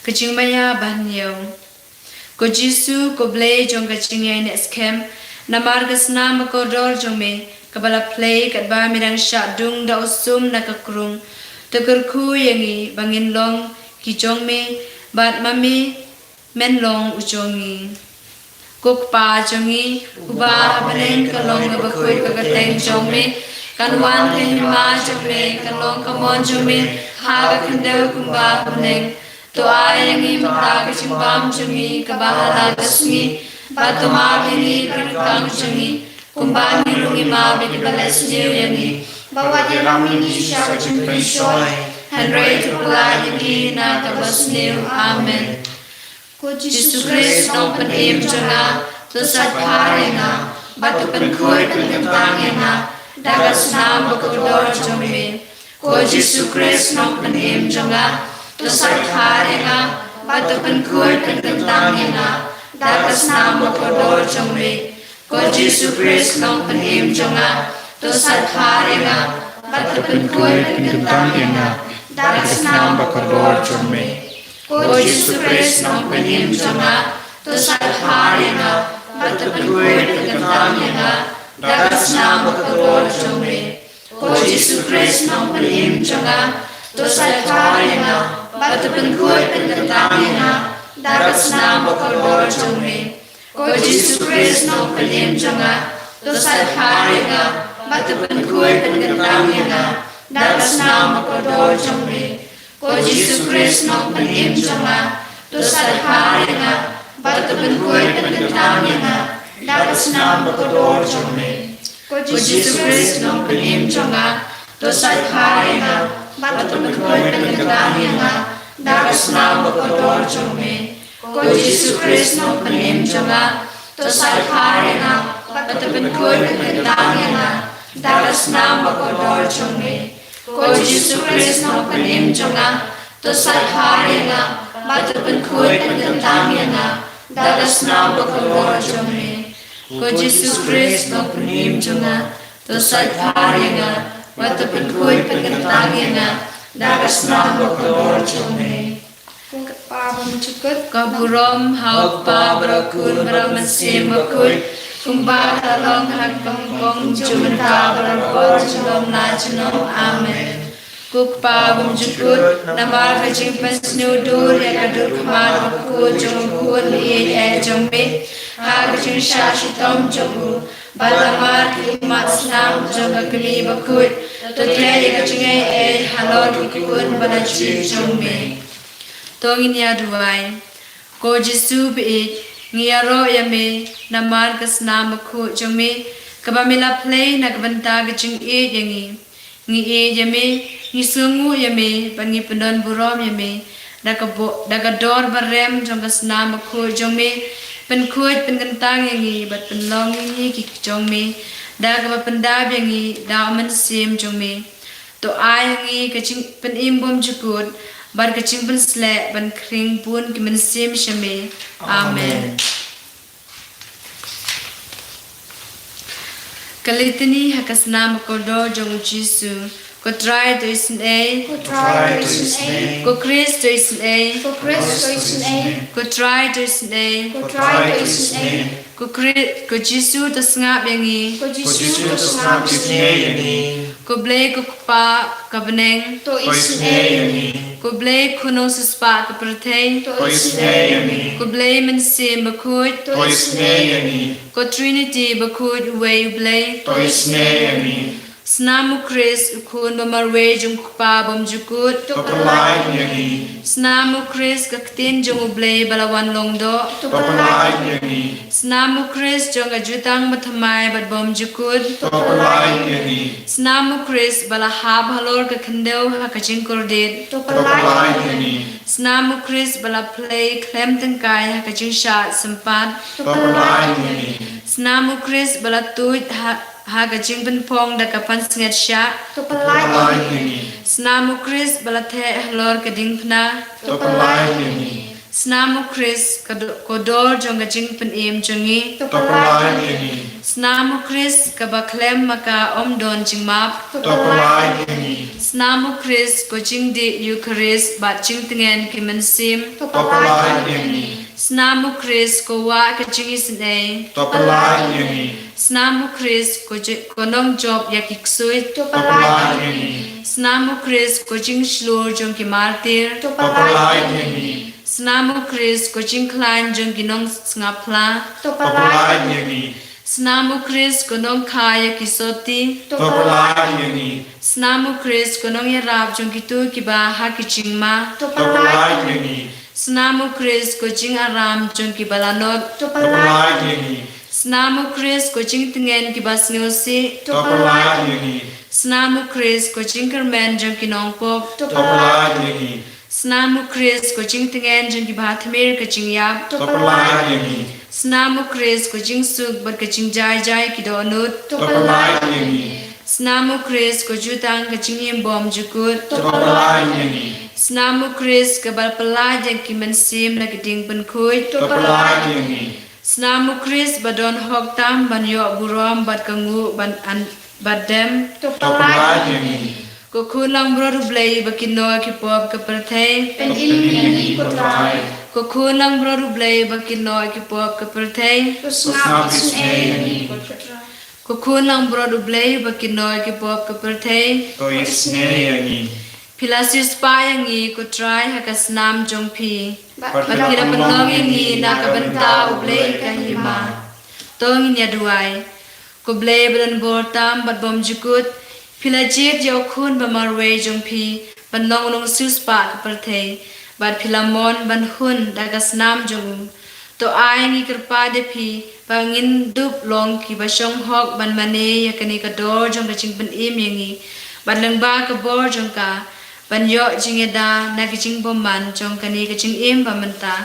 Ka jingmaïa ba hynñiew. Ko Jisu, ko Blei jong ka jingïaineh skhem, namar ka snam bakordor jong me kaba la plie, katba me dang shah dung da u sum na ka krung, to kyrkhu ïa ngi ba ngin long ki jong me, bad ma me men long u jong ngi. Ko Kpa jong ngi uba ha bneng, kan long ka bakhuid ka kyrteng jong me, kan wan ka hima jong me, kan long ka mon jong me ha ka khyndew kumba ha bneng. To ai ïa ngi mynta ka jingbam jong ngi kaba ha la ka sngi, bad to map ïa ngi ki ryngkang jong ngi, kumba ngi ruh ngi map ïa kiba leh sniew ïa ngi. Wat ïalam ïa ngi sha ka jingpynshoi, hynrei to pyllait ïa ngi na kaba sniew. Amen. Ko Jisu Khrist, Nongpynim jong nga, to sait bha ïa nga, bad to pynkhuid pynkyntang ïa nga da ka snam bakordor jong me. Ko Jisu Khrist, Nongpynim jong nga, to sait bha ïa nga, bad to pynkhuid pynkyntang ïa nga da ka snam bakordor jong me. Ko Jisu Khrist, Nongpynim jong nga, to sait bha ïa nga, bad to pynkhuid pynkyntang ïa nga da ka snam bakordor jong me. Ko Jisu Khrist, Nongpynim jong nga, to sait bha ïa nga, bad to pynkhuid pynkyntang ïa nga da ka snam bakordor jong me. Ko Jisu Khrist, Nongpynim jong nga, to sait bha ïa nga, bad to pynkhuid pynkyntang ïa nga da ka snam bakordor jong me. Ko Jisu Khrist, Nongpynim jong nga, to sait bha ïa nga, bad to pynkhuid pynkyntang ïa nga da ka snam bakordor jong me. Ko Jisu Khrist, Nongpynim jong nga, to sait bha ïa nga, bad to pynkhuid pynkyntang ïa nga da ka snam bakordor jong me. Ko Jisu Khrist, Nongpynim jong nga, to sait bha ïa nga, bad to pynkhuid pynkyntang ïa nga da ka snam bakordor jong me. Ko Jisu Khrist, Nongpynim jong nga, to sait bha ïa nga, bad to pynkhuid pynkyntang ïa nga da ka snam bakordor jong me. Ko Jisu Khrist, Nongpynim jong nga, to sait bha ïa nga, bad to pynkhuid pynkyntang ïa nga da ka snam bakordor jong me. Ko Jisu Khrist, Nongpynim jong nga, to sait bha ïa nga, bad to pynkhuid pynkyntang ïa nga da ka snam bakordor jong me. Ko Kpa bymjukut. Ka burom ha U Kpa, bad ha U Khun, bad ha U Mynsiem Bakhuid, kumba ka la long ha kaba nyngkong, kumjuh mynta, barabor, junom la junom. Amen. Ko Kpa bymjukut, namar ka jingpynsniew dur ïa ka dur khmat bakhuid jong U Khun ba ïeit eh jong me ha ka jingshah shitom jong u, bad namar ki ummat snam jong ka kmie bakhuid, to theh ïa ka jingaiei halor ki khun ba la jied jong me. To ngin ïa duwai. Ko Jisu baieit, ngi ïaroh ïa me namar ka snam bakhuid jong me kaba me la plie na ka bynta ka jingïeit ïa ngi. Ngi ïeit ïa me, ngi sngewnguh ïa me, bad ngi pyndon burom ïa me. Da ka bo-, da ka dor ba rem jong ka snam bakhuid jong me, pynkhuid pynkyntang ïa ngi, bad pynlong ïa ngi ki jong me. Da kaba pyndap ïa ngi da u Mynsiem jong me. To ai ha ngi ka jingpynim bymjukut, bad ka jingpynsleh ban khring bun ki mynsiem sha me. Amen. Amen. Ka Litany ha ka snam kordor jong u Jisu. Ko Trai to isynei. Ko Trai to isynei. Ko Khrist to isynei. Ko Khrist to isynei. Ko Trai to isynei. Ko Trai to isynei. Ko Khri-, ko Jisu to sngap ïa ngi. Ko Jisu to sngap ïa ngi. Ko Blei ko Kpa ka bneng to isynei ïa ngi. Ko Blei khun nongsiewspah ka pyrthei to isynei ïa ngi. Ko Blei Mynsiem Bakhuid to isynei ïa ngi. Ko Trinity bakhuid uwei u Blei to isynei ïa ngi. Snam u Khrist u Khun ba marwei jong u Kpa bymjukut to pynlait ïa ngi. Snam u Khrist ka ktien jong u Blei ba la wan long doh to pynlait ïa ngi. Snam u Khrist jong ka jutang bathymmai bad bymjukut to pynlait ïa ngi. Snam u Khrist ba la hap halor ka khyndew ha ka jingkordit to pynlait ïa ngi. Snam u Khrist ba la plie khlem tyngkai ha ka jingshah sympat to pynlait ïa ngi. Snam u Khrist ba la tuid ha, ha ka jingpynphong da ka pansngiat shah to pynlait ïa ngi. Snam u Khrist ba la theh halor ka diengphna to pynlait ïa ngi. Snam u Khrist ka do-, ko dor jong ka jingpynim jong ngi to pynlait ïa ngi. Snam u Khrist kaba khlem ma ka ym don jingmap to pynlait ïa ngi. Snam u Khrist ko jingdih Eukharist bad jingtngen ki mynsiem to pynlait ïa ngi. Snam u Khrist ko wah ka jingisynei to pynlait ïa ngi. Snam u Khrist ko ji-, ko nongjop ïa ki ksuid to pynlait ïa ngi. Snam u Khrist ko jingshlur jong ki martir to pynlait ïa ngi. Snam u Khrist ko jingkhlaiñ jong ki nongsngap phla to pynlait ïa ngi. Snam u Khrist ko nongkha ïa ki soti to pynlait ïa ngi. Snam u Khrist ko nongïarap jong kito kiba ha ki jingma to pynlait ïa ngi. Snam u Khrist ko jingaram jong kiba lanot to pynlait ïa ngi. Snam u Khrist ko jingtngen kiba sngewsih to pynlait ïa ngi. Snam u Khrist ko jingkyrmen jong ki nongpop to pynlait ïa ngi. Snam u Khrist ko jingtngen jong kiba ha tmier ka jingïap to pynlait ïa ngi. Snam u Khrist ko jingsuk bad ka jingjai jai ki dohnud to pynlait ïa ngi. Snam u Khrist ko jutang ka jingim bymjukut to pynlait ïa ngi. Snam u Khrist kaba pynlait ïa ki mynsiem na ki diengpynkhuid to pynlait ïa ngi. Snam u Khrist ba don hok tam ban ïoh burom bad ka nguh ban an bad dem to pynlait ïa ngi. Ko Khun langbrot u Blei ba kynnoh ïa ki pop ka pyrthei, pynim ïa ngi ko Trai. Ko Khun langbrot u Blei ba kynnoh ïa ki pop ka pyrthei, to sngap isynei ïa ngi ko Trai. Ko Khun langbrot u Blei ba kynnoh ïa ki pop ka pyrthei, to isynei ïa ngi. Phi la siewspah ïa ngi ko Trai ha ka snam jong phi, bad phi la pynlong ïa ngi na ka bynta u Blei ka hima. To ngin ïa duwai. Ko Blei ba don bor tam bad bymjukut, phi la jied ïa u Khun ba marwei jong phi ban long u nongsiewspah ka pyrthei, bad phi la mon ban hun da ka snam jong u. To ai ngi kyrpad ïa phi ba ngin dup long kiba shong hok ban mane ïa kane ka dor jong ka jingpynim ïa ngi, bad lyngba ka bor jong ka ban ïoh jingïada na ka jingbymman jong kane ka jingim ba mynta,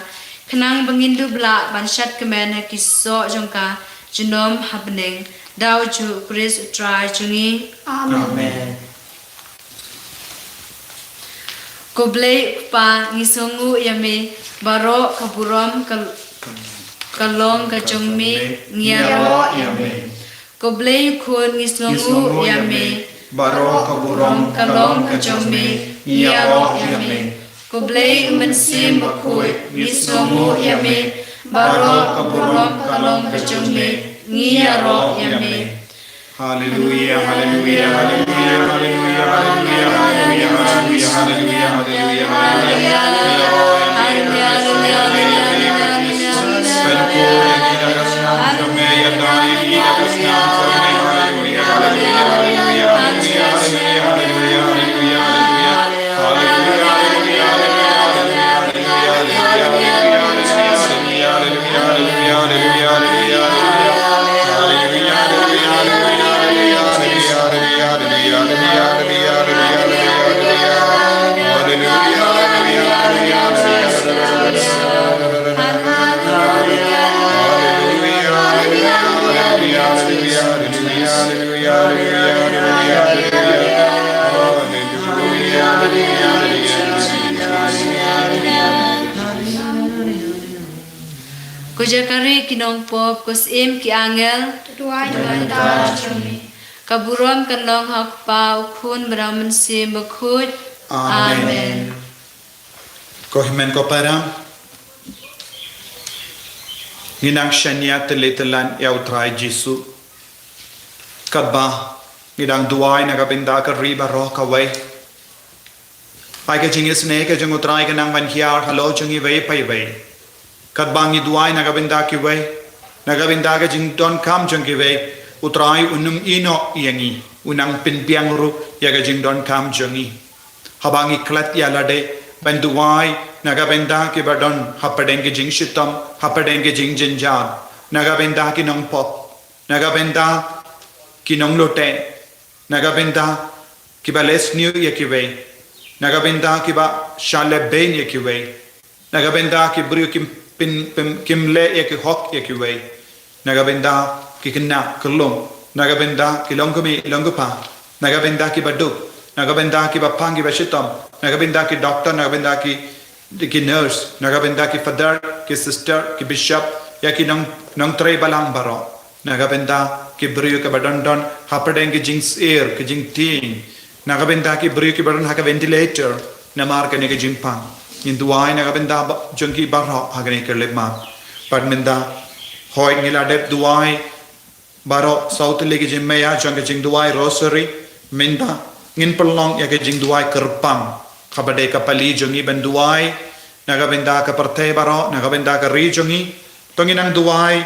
khnang ba ngin dup lah ban shad kmen ha ki soh jong ka junom ha bneng. Da u Jisu Khrist u Trai jong ngi. Amen. Amen. Ko Blei u Kpa, ngi sngewnguh ïa me, baroh ka burom ka, ka long ka jong me, ngi ïaroh ïa me. Ko Blei u Khun, ngi sngewnguh ïa me, baroh ka burom ka long ka jong me, ngi ïaroh ïa me. Ko Blei u Mynsiem Bakhuid, ngi sngewnguh ïa me, baroh ka burom ka long ka jong me, ngi ïaroh ïa me. Haleluia, haleluia, haleluia. Ko Jakaria ki nongpop, ko Syiem ki angel, duwai na ka bynta jong ngi. Ka burom kan long ha u Kpa, u Khun bad ha u Mynsiem Bakhuid. Amen. Amen. Ko hynmen ko para, ngi nang shaniah tylli tyllan ïa u Trai Jisu. Katba ngi dang duwai na ka bynta ka ri baroh kawei. Ai ka jingisynei ka jong u Trai ka nang ban hiar halor jong iwei pa iwei. Katba ngi duwai na ka bynta kiwei, na ka bynta ka jingdonkam jong kiwei, u Trai un ym ïehnoh ïa ngi, u nang pynbiang ruh ïa ka jingdonkam jong ngi. Haba ngi klet ïa lade ban duwai na ka bynta kiba don hapdeng ka jingshitom, hapdeng ka jingjynjar, na ka bynta ki nongpop, na ka bynta ki nonglute, na ka bynta kiba leh sniew ïa kiwei, na ka bynta kiba shah leh beiñ ïa kiwei, na ka bynta ki briew kim pyn, pyn, kim leh ïa ki hok ïa kiwei, na ka bynta ki khynnah khyllung, na ka bynta ki longkmie longkpa, na ka bynta kiba duk, na ka bynta kiba pang kiba shitom, na ka bynta ki doktor, na ka bynta ki ki nurse, na ka bynta ki father, ki sister, ki bishop, ïa ki nong, nongtrei balang baroh, na ka bynta ki briew kiba don don hapdeng ki jingsheptieng, ki jingtieng, na ka bynta ki briew kiba don ha ka ventilator namar kane ka jingpang. Ngin duwai na ka bynta ba, jong ki baroh ha kane ka khyllipmat. Bad mynta, hooid ngi la dep duwai baroh saw tylli ki jingmaïa jong ka jingduwai Rosary, mynta ngin pynlong ïa ka jingduwai kyrpang, kaba dei ka pali jong ngi ban duwai na ka bynta ka pyrthei baroh, na ka bynta ka ri jong ngi. To ngin nang duwai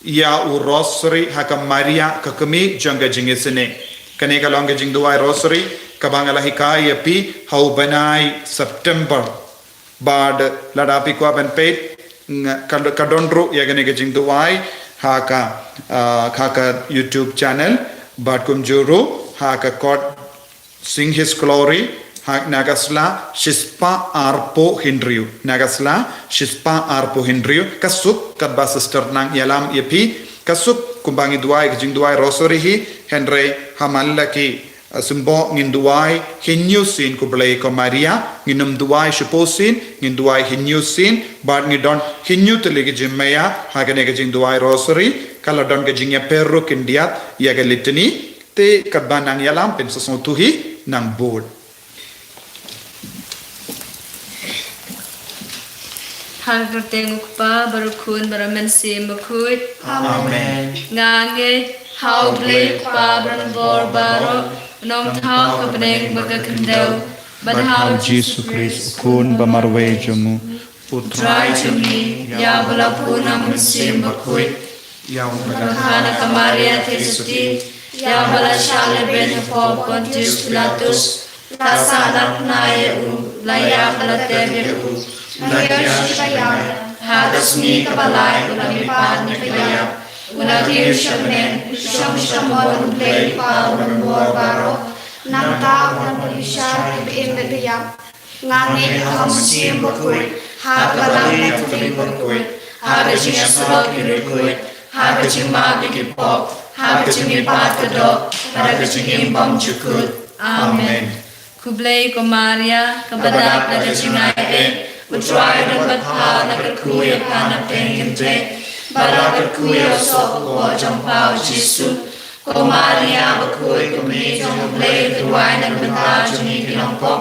ïa u Rosary ha ka Maria ka kmie jong ka jingisynei. Kane ka long ka jingduwai Rosary kaba nga la hikai ïa phi ha u bnai September. Bad lada phi kwah ban peit, nga, ka, ka don ruh ïa kane ka jingduwai ha ka, ah, ha ka YouTube channel, bad kumjuh ruh ha ka kot Sing His Glory, ha, na ka sla shispah arphew hynriew, na ka sla shispah arphew hynriew, ka suk, katba sister nang ïalam ïa phi, ka suk kumba ngi duwai ka jingduwai Rosary hi, hynrei ha man la ki Symboh ngin duwai hynñiew sien, khublei ko Maria, ngin ym duwai shiphew sien, ngin duwai hynñiew sien, bad ngi don hynñiew tylli ki jingmaïa ha kane ka jingduwai Rosary, ka la don ka jingïapher ruh khyndiat ïa ka Litany, te katba nang ïalam phin sa sngewthuh hi nang bud. Ha ka kyrteng u Kpa, bad u Khun, bad u Mynsiem Bakhuid. Amen. Nga ngeit ha U Blei u Kpa Banbor baroh, u nongthaw ka bneng bad ka khyndew, bad ha u Jisu Khrist, u Khun ba marwei jong u, u Trai jong ngi, ïa ba la bun ha u Mynsiem Bakhuid, ïa ba la kha na ka Maria Theisotti, ïa ba la shah leh beiñ hapoh Pontius Pilatus, la sahnarphna ïa u, la ïap, la tep ïa u, la kynshah, ha ka sngi kaba lai u la mihpat na ki ba ïap, u la kiew sha bneng, u shong sha mon U Blei u Kpa Banbor baroh. Nangta un wan bishar ïa kiba im bad ba ïap. Nga ngeit ha u Mynsiem Bakhuid, ha ka Balang Katholik bakhuid, ha ka jingïasyllok ki riewkhuid, ha ka jingmap ïa ki pop, ha ka jingmihpat ka doh, ha ka jingim bymjukut. Amen. Khublei ko Maria, kaba dap da ka jingaiei, U Trai u don bad pha, la kyrkhu ïa pha na pdeng ki kynthei, bad la kyrkhu ïa u soh hapoh jong pha u Jisu. Ko Maria bakhuid, ko Kmie jong U Blei, to duwai na ka bynta jong ngi ki nongpop,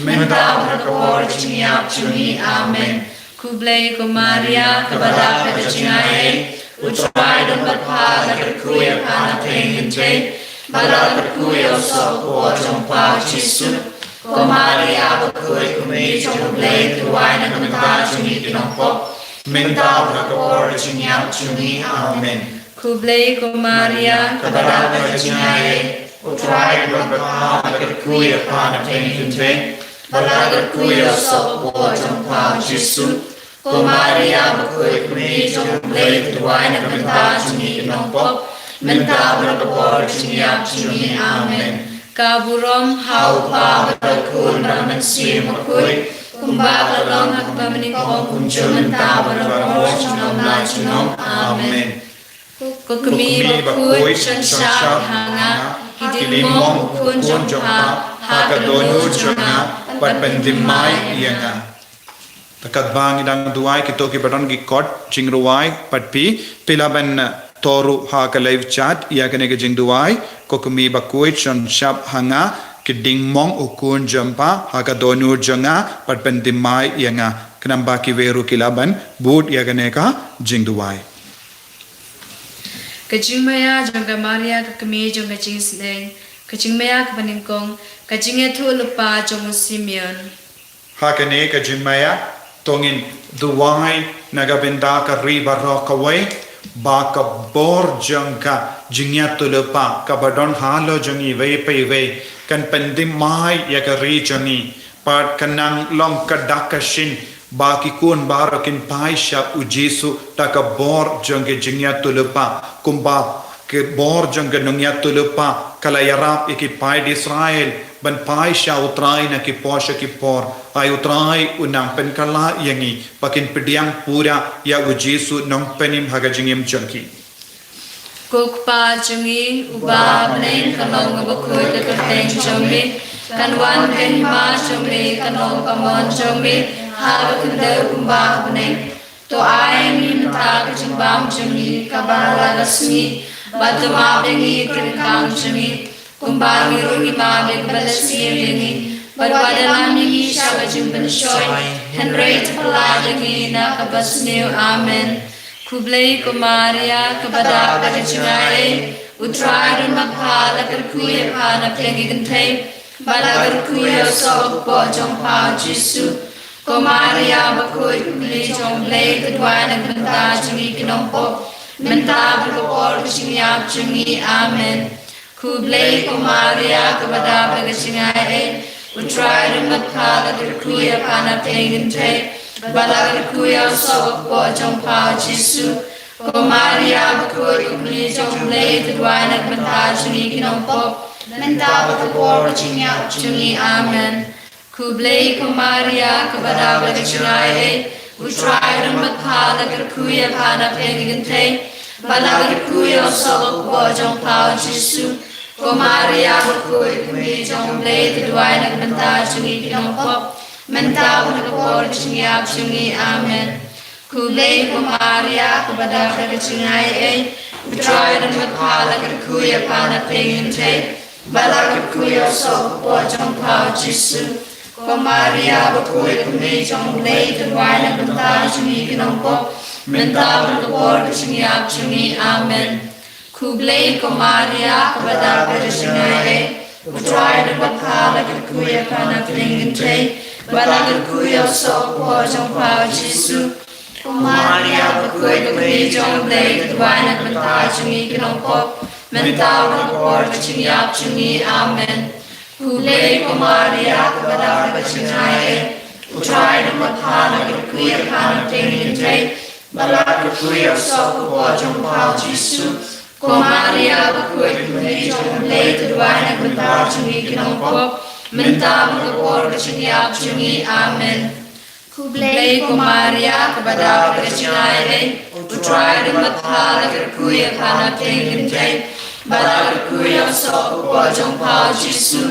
mynta bad ha ka por jingïap jong ngi. Amen. Khublei ko Maria, kaba dap da ka jingaiei, U Trai u don bad pha, la kyrkhu ïa pha na pdeng ki kynthei, bad la kyrkhu ïa u soh hapoh jong pha u Jisu. Ko Maria bakhuid, ko Kmie jong U Blei, to duwai na ka bynta jong ngi ki nongpop, mynta bad ha ka por jingïap jong ngi. Amen. Khublei ko Maria, kaba dap da ka jingaiei, U Trai u don bad pha, la kyrkhu ïa pha na pdeng ki kynthei, Ba la kyrkhu ïa u soh u kpoh jong pha u Jisu. Ko Maria bakhuid, ko kmie jong U Blei, to duwai na ka bynta jong ngi ki nongpop, mynta bad ha ka por ka jingïap jong ngi. Amen. Ka burom ha U Kpa bad ha U Khun bad ha U Mynsiem Bakhuid, kumba ka la long ha kaba nyngkong, kumjuh mynta bad ha ka por junom la junom. Amen. Ko kmie bakhuid, shon shap ha nga, ki ding mong u khun jong pha ha ka dohnud jong nga, bad pynthymmai ïa nga. Te katba ngi dang duwai, kito kiba don ki kot jingrwai bad phi, phi lah ban, eh, thoh ruh ha ka live chat ïa kane ka jingduwai. Ko kmie bakhuid, shon shap ha nga, ki ding mong u khun jong pha ha ka dohnud jong nga, bad pynthymmai ïa nga. Khnang ba kiwei ruh ki lah ban bud ïa kane ka jingduwai. Ka jingmaïa jong ka Maria, ka kmie jong ka jingsneng. Ka jingmaïa kaba nyngkong, ka jingïathuhlypa jong u Simeon. Ha kane ka jingmaïa, to ngin duwai na ka bynta ka ri baroh kawei, ba ka bor jong ka jingïathuhlypa kaba don halor jong ngi iwei pa iwei, kan pynthymmai ïa ka ri jong ngi. Bad kan nang long ka dak ka shin ba ki khun baroh kin phai sha u Jisu da ka bor jong ka jingïathuhlypa, kumba ka bor jong ka nongïathuhlypa ka la ïarap ïa ki paid Israel ban phai sha U Trai na ki por sha ki por. Ai U Trai un nang pynkylla ïa ngi ba kin pdiang pura ïa u Jisu Nongpynim ha ka jingim jong ki. Ko Kpa jong ngi uba ha bneng, kan long kaba khuid ka kyrteng jong me, kan wan ka hima jong me, kan long ka mon jong me ha ka khyndew kumba ha bneng. To ai ngi mynta ka jingbam jong ngi kaba la ka sngi, bad to map ïa ngi ki ryngkang jong ngi, kumba ngi ruh ngi map ïa kiba la sniew ïa ngi, bad wat da lam ïa ngi sha ka jingpynshoi, hynrei to pynlait ïa ngi na kaba sniew. Amen. Khublei ko Maria, kaba dap da ka jingai ei, U Trai u don bad pha, la kyrkhu ïa pha na pdeng ki kynthei, bad la kyrkhu ïa u soh u kpoh jong pha u Jisu. Ko Maria bakhuid, ko kmie jong U Blei, to duwai na ka bynta jong ngi ki nongpop, mynta bad ha ka por ka jingïap jong ngi. Amen. Khublei ko Maria, kaba dap da ka jingai ei, U Trai u don bad pha, la kyrkhu ïa pha na pdeng ki kynthei, bad la kyrkhu ïa u soh u kpoh jong pha u Jisu. Ko Maria bakhuid, ko kmie jong U Blei, to duwai na ka bynta jong ngi ki nongpop, mynta bad ha ka por ka jingïap jong ngi. Amen. Khublei ko Maria, kaba dap da ka jingai ei, U Trai u don bad pha, la kyrkhu ïa pha na pdeng ki kynthei, bad la kyrkhu ïa u soh u kpoh jong pha u Jisu. Ko Maria bakhuid, ko kmie jong U Blei, to duwai na ka bynta jong ngi ki nongpop, mynta bad ha ka por ka jingïap jong ngi. Amen. Khublei ko Maria, kaba dap da ka jingai ei, U Trai u don bad pha, la kyrkhu ïa pha na pdeng ki kynthei, bad la kyrkhu ïa u soh u kpoh jong pha u Jisu. Ko Maria bakhuid, ko kmie jong U Blei, to duwai na ka bynta jong ngi ki nongpop, mynta bad ha ka por ka jingïap jong ngi. Amen. Khublei ko Maria, kaba dap da ka jingai ei, U Trai u don bad pha, la kyrkhu ïa pha na pdeng ki kynthei, bad la kyrkhu ïa u soh u kpoh jong pha u Jisu. Ko Maria bakhuid, ko kmie jong U Blei, to duwai na ka bynta jong ngi ki nongpop, mynta bad ha ka por ka jingïap jong ngi. Amen. Khublei ko Maria, kaba dap da ka jingai ei, U Trai u don bad pha, la kyrkhu ïa pha na pdeng ki kynthei, bad la kyrkhu ïa u soh u kpoh jong pha u Jisu. Ko Maria bakhuid, ko kmie jong U Blei, to duwai na ka bynta jong ngi ki nongpop, mynta bad ha ka por ka jingïap jong ngi. Amen. Khublei ko Maria, kaba dap da ka jingai ei, U Trai u don bad pha, la kyrkhu ïa pha na pdeng ki kynthei, bad la kyrkhu ïa u soh u kpoh jong pha u Jisu.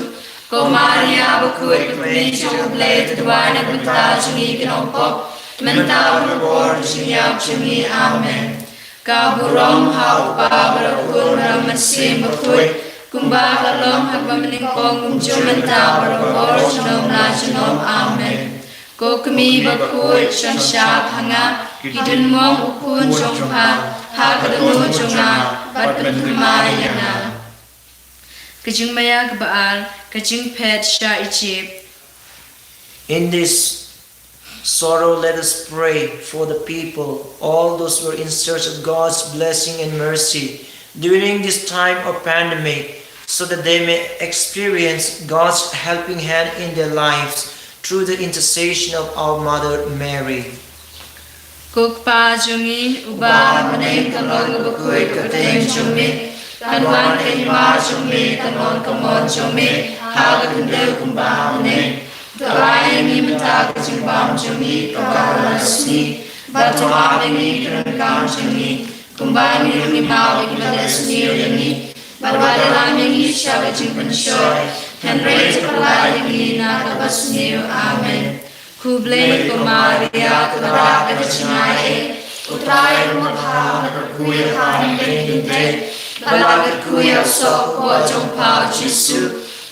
Ko Maria bakhuid, ko kmie jong U Blei, to duwai na ka bynta jong ngi ki nongpop, mynta bad ha ka por ka jingïap jong ngi. Amen. Ka burom ha U Kpa bad ha U Khun bad ha U Mynsiem Bakhuid, kumba ka la long ha kaba nyngkong, kumjuh mynta bad ha ka por junom la junom. Amen. Ko kmie bakhuid, shon shap ha nga, ki ding mong u khun jong pha ha ka dohnud jong nga, bad pynthymmai ïa nga. Ka jingmaïa kaba ar, ka jingphet sha Egypt. In this sorrow, let us pray for the people, all those who are in search of God's blessing and mercy during this time of pandemic, so that they may experience God's helping hand in their lives. Through the intercession of our Mother Mary. Ko Kpa jong ngi, uba ha bneng, ka long kaba khuid ka kyrteng jong me. Kan wan ka hima jong me, kan long ka mon jong me ha ka khyndew kumba ha bneng. To ai ïa ngi mynta ka jingbam jong ngi kaba ha la ka sngi. Bad to map ïa ngi ki ryngkang jong ngi, kumba ngi ruh ngi map ïa kiba leh sniew ïa ngi. Bad wat ïalam ïa ngi sha ka jingpynshoi, hynrei to pynlait ïa ngi na kaba sniew. Amen. Khublei ko Maria, kaba dap da ka jingai ei, U Trai u don bad pha, la kyrkhu ïa pha na pdeng ki kynthei, bad la kyrkhu ïa u soh u kpoh jong pha u Jisu.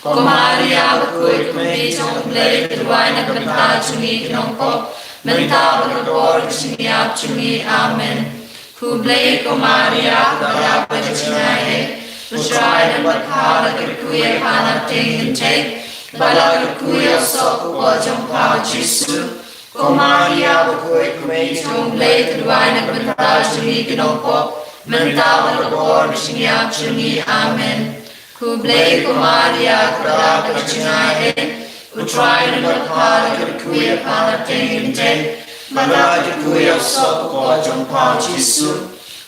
Ko Maria bakhuid, ko Kmie jong U Blei, to duwai na ka bynta jong ngi ki nongpop, mynta bad ha ka por ka jingïap jong ngi. Amen. Khublei ko Maria, kaba dap da ka jingai ei, U Trai u don bad pha, la kyrkhu ïa pha na pdeng ki kynthei, bad la kyrkhu ïa u soh u kpoh jong pha u Jisu. Ko Maria bakhuid, ko Kmie jong U Blei, to duwai na ka bynta jong ngi ki nongpop, mynta bad ha ka por ka jingïap jong ngi. Amen. Khublei ko Maria, kaba dap da ka jingai ei, U Trai u don bad pha, la kyrkhu ïa pha na pdeng ki kynthei, bad la kyrkhu ïa u soh u kpoh jong pha u Jisu.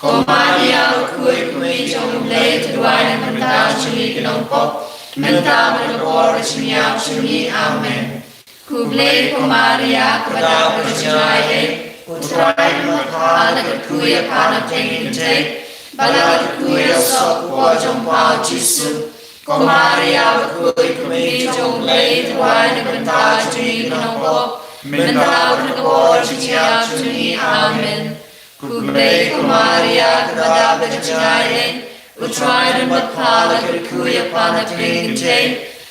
Ko Maria bakhuid, ko Kmie jong U Blei, to duwai na ka bynta jong ngi ki nongpop, mynta bad ha ka por ka jingïap jong ngi. Amen. Khublei ko Maria, kaba dap da ka jingai ei, U Trai u don bad pha, la kyrkhu ïa pha na pdeng ki kynthei, bad la kyrkhu ïa u soh u kpoh jong pha u Jisu. Ko Maria bakhuid, ko Kmie jong U Blei, to duwai na ka bynta jong ngi ki nongpop, mynta bad ha ka por ka jingïap jong ngi. Amen. Khublei ko Maria, kaba dap da ka jingai ei, U Trai u don bad pha, la kyrkhu ïa pha na pdeng ki kynthei,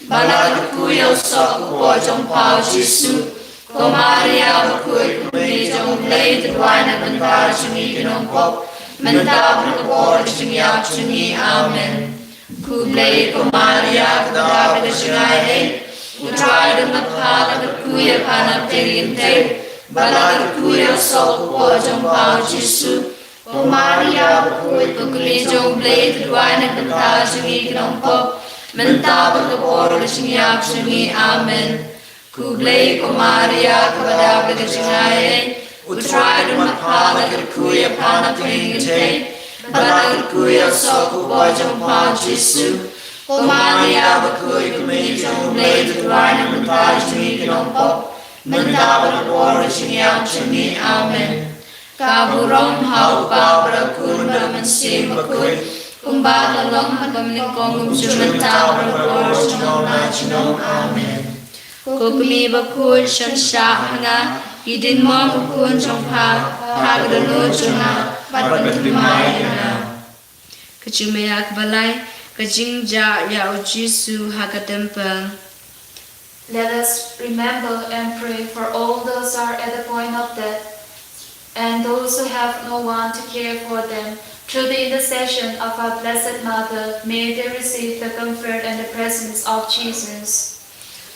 bad la kyrkhu ïa u soh u kpoh jong pha u Jisu. Ko Maria bakhuid, ko Kmie jong U Blei, to duwai na ka bynta jong ngi ki nongpop, mynta bad ha ka por ka jingïap jong ngi. Amen. Khublei ko Maria, kaba dap da ka jingai ei, U Trai u don bad pha, la kyrkhu ïa pha na pdeng ki kynthei, bad la kyrkhu ïa u soh u kpoh jong pha u Jisu. Ko Maria bakhuid, ko Kmie jong U Blei, to duwai na ka bynta jong ngi ki nongpop, mynta bad ha ka por ka jingïap jong ngi. Amen. Khublei ko Maria, kaba dap da ka jingai ei, U Trai u don bad pha, la kyrkhu ïa pha na pdeng ki kynthei, bad la kyrkhu ïa u soh u kpoh jong pha u Jisu. Ko Maria bakhuid, ko Kmie jong U Blei, to duwai na ka bynta jong ngi ki nongpop, mynta bad ha ka por ka jingïap jong ngi. Amen. Ka burom ha U Kpa bad ha U Khun bad ha U Mynsiem Bakhuid, kumba ka long ha ka mynnyngkong, kumjuh mynta bad ha ka por junom la junom. Amen. Ko Kmie bakhuid, shon shah ha nga ïa ki diengmong u khun jong pha ha ka dohnud jong nga, bad pynthymmai ïa nga. Ka jingmih ha kaba lai, ka jingjah ïa u Jisu ha ka templ. Let us remember and pray for all those who are at the point of death and those who have no one to care for them. Through the intercession of our Blessed Mother, may they receive the comfort and the presence of Jesus.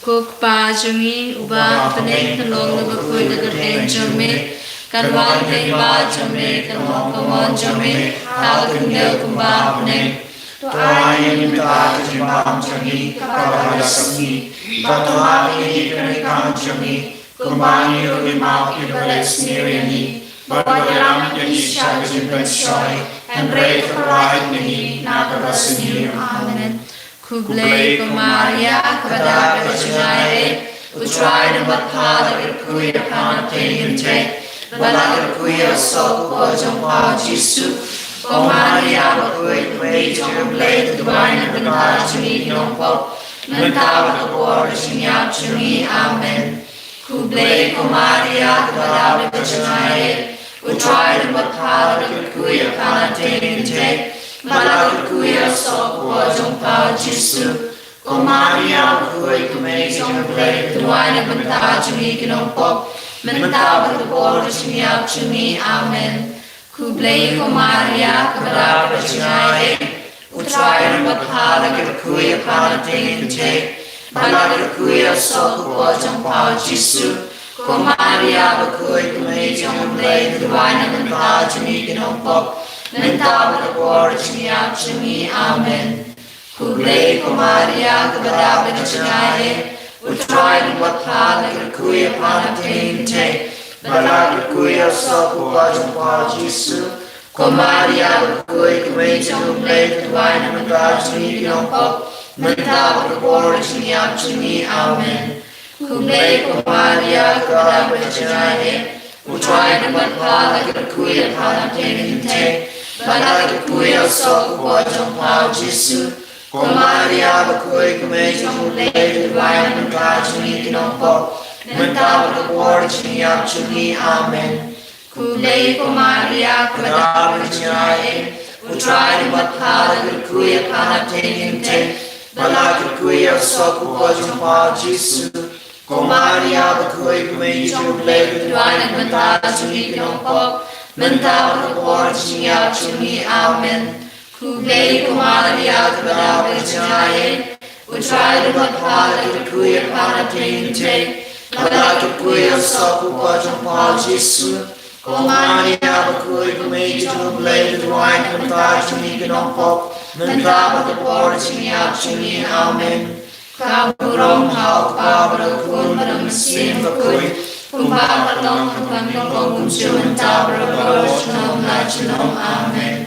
Ko Kpa jong ngi uba ha bneng, kan long kaba khuid ka kyrteng jong me, kan wan ka hima jong me, kan long ka mon jong me ha ka khyndew kumba ha bneng. To ai ïa ngi mynta ka jingbam jong ngi kaba ha la ka sngi, bad to map ïa ngi ki ryngkang jong ngi, kumba ngi ruh ngi map ïa kiba leh sniew ïa ngi, bad wat ïalam ïa ngi sha ka jingpynshoi, hynrei to pynlait ïa ngi na kaba sniew. Amen. Khublei ko Maria, kaba dap da ka jingai ei, U Trai u don bad pha, la kyrkhu ïa pha na pdeng ki kynthei, bad la kyrkhu ïa u soh u kpoh jong pha u Jisu. Ko Maria bakhuid, ko Kmie jong U Blei, to duwai na ka bynta jong ngi ki nongpop, mynta bad ha ka por ka jingïap jong ngi. Amen. Khublei ko Maria, kaba dap da ka jingai ei, U Trai u don bad pha, la kyrkhu ïa pha na pdeng ki kynthei, bad la kyrkhu ïa u soh u kpoh jong pha u Jisu. Ko Maria bakhuid, ko Kmie jong U Blei, to duwai na ka bynta jong ngi ki nongpop, mynta bad ha ka por ka jingïap jong ngi. Amen. Khublei ko Maria, kaba dap da ka jingai ei, U Trai u don bad pha, la kyrkhu ïa pha na pdeng ki kynthei, bad la kyrkhu ïa u soh u kpoh jong pha u Jisu. Ko Maria bakhuid, ko Kmie jong U Blei, to duwai na ka bynta jong ngi ki nongpop, mynta bad ha ka por ka jingïap jong ngi. Amen. Khublei ko Maria, kaba dap da ka jingai ei, U Trai un ym pat phah la kyrkhu ïa pha na pdeng kynthei, bad la kyrkhu ïa u soh u kpoh jong pha u Jisu. Ko Maria bakhuid, ko mei jong U Blei, to duwai na ka bynta jong ngi ki nongpop, mynta bad ka por jong ka jingïap jong ngi. Amen. Khublei ko Maria, kaba dap ka jingaiei, U Trai un ym pat phah la kyrkhu ïa pha na pdeng kynthei, bad la kyrkhu ïa u soh u kpoh jong pha u Jisu. Ko Maria bakhuid, ko mei jong U Blei, to duwai na ka bynta jong ngi ki nongpop, mynta bad ka por jong ka jingïap jong ngi. Amen. Khublei ko Maria, kaba dap ka jingaiei, U Trai un ym pat phah la kyrkhu ïa pha na pdeng kynthei, bad la kyrkhu ïa u soh u kpoh jong pha u Jisu. Ko Maria bakhuid, ko mei jong U Blei, to duwai na ka bynta jong ngi ki nongpop, mynta bad ka por jong ka jingïap jong ngi. Amen. Khublei ko Maria, kaba dap ka jingaiei, U Trai un ym pat phah la kyrkhu ïa pha na pdeng kynthei, bad la kyrkhu ïa u soh u kpoh jong pha u Jisu. Ko Maria bakhuid, ko mei jong U Blei, to duwai na ka bynta jong ngi ki nongpop, mynta bad ka por jong ka jingïap jong ngi. Amen. Ka burom ha U Kpa bad ha U Khun bad ha U Mynsiem Bakhuid, kumba ka long ha ka lynnong kumjuh mynta bad baroh junom la junom. Amen.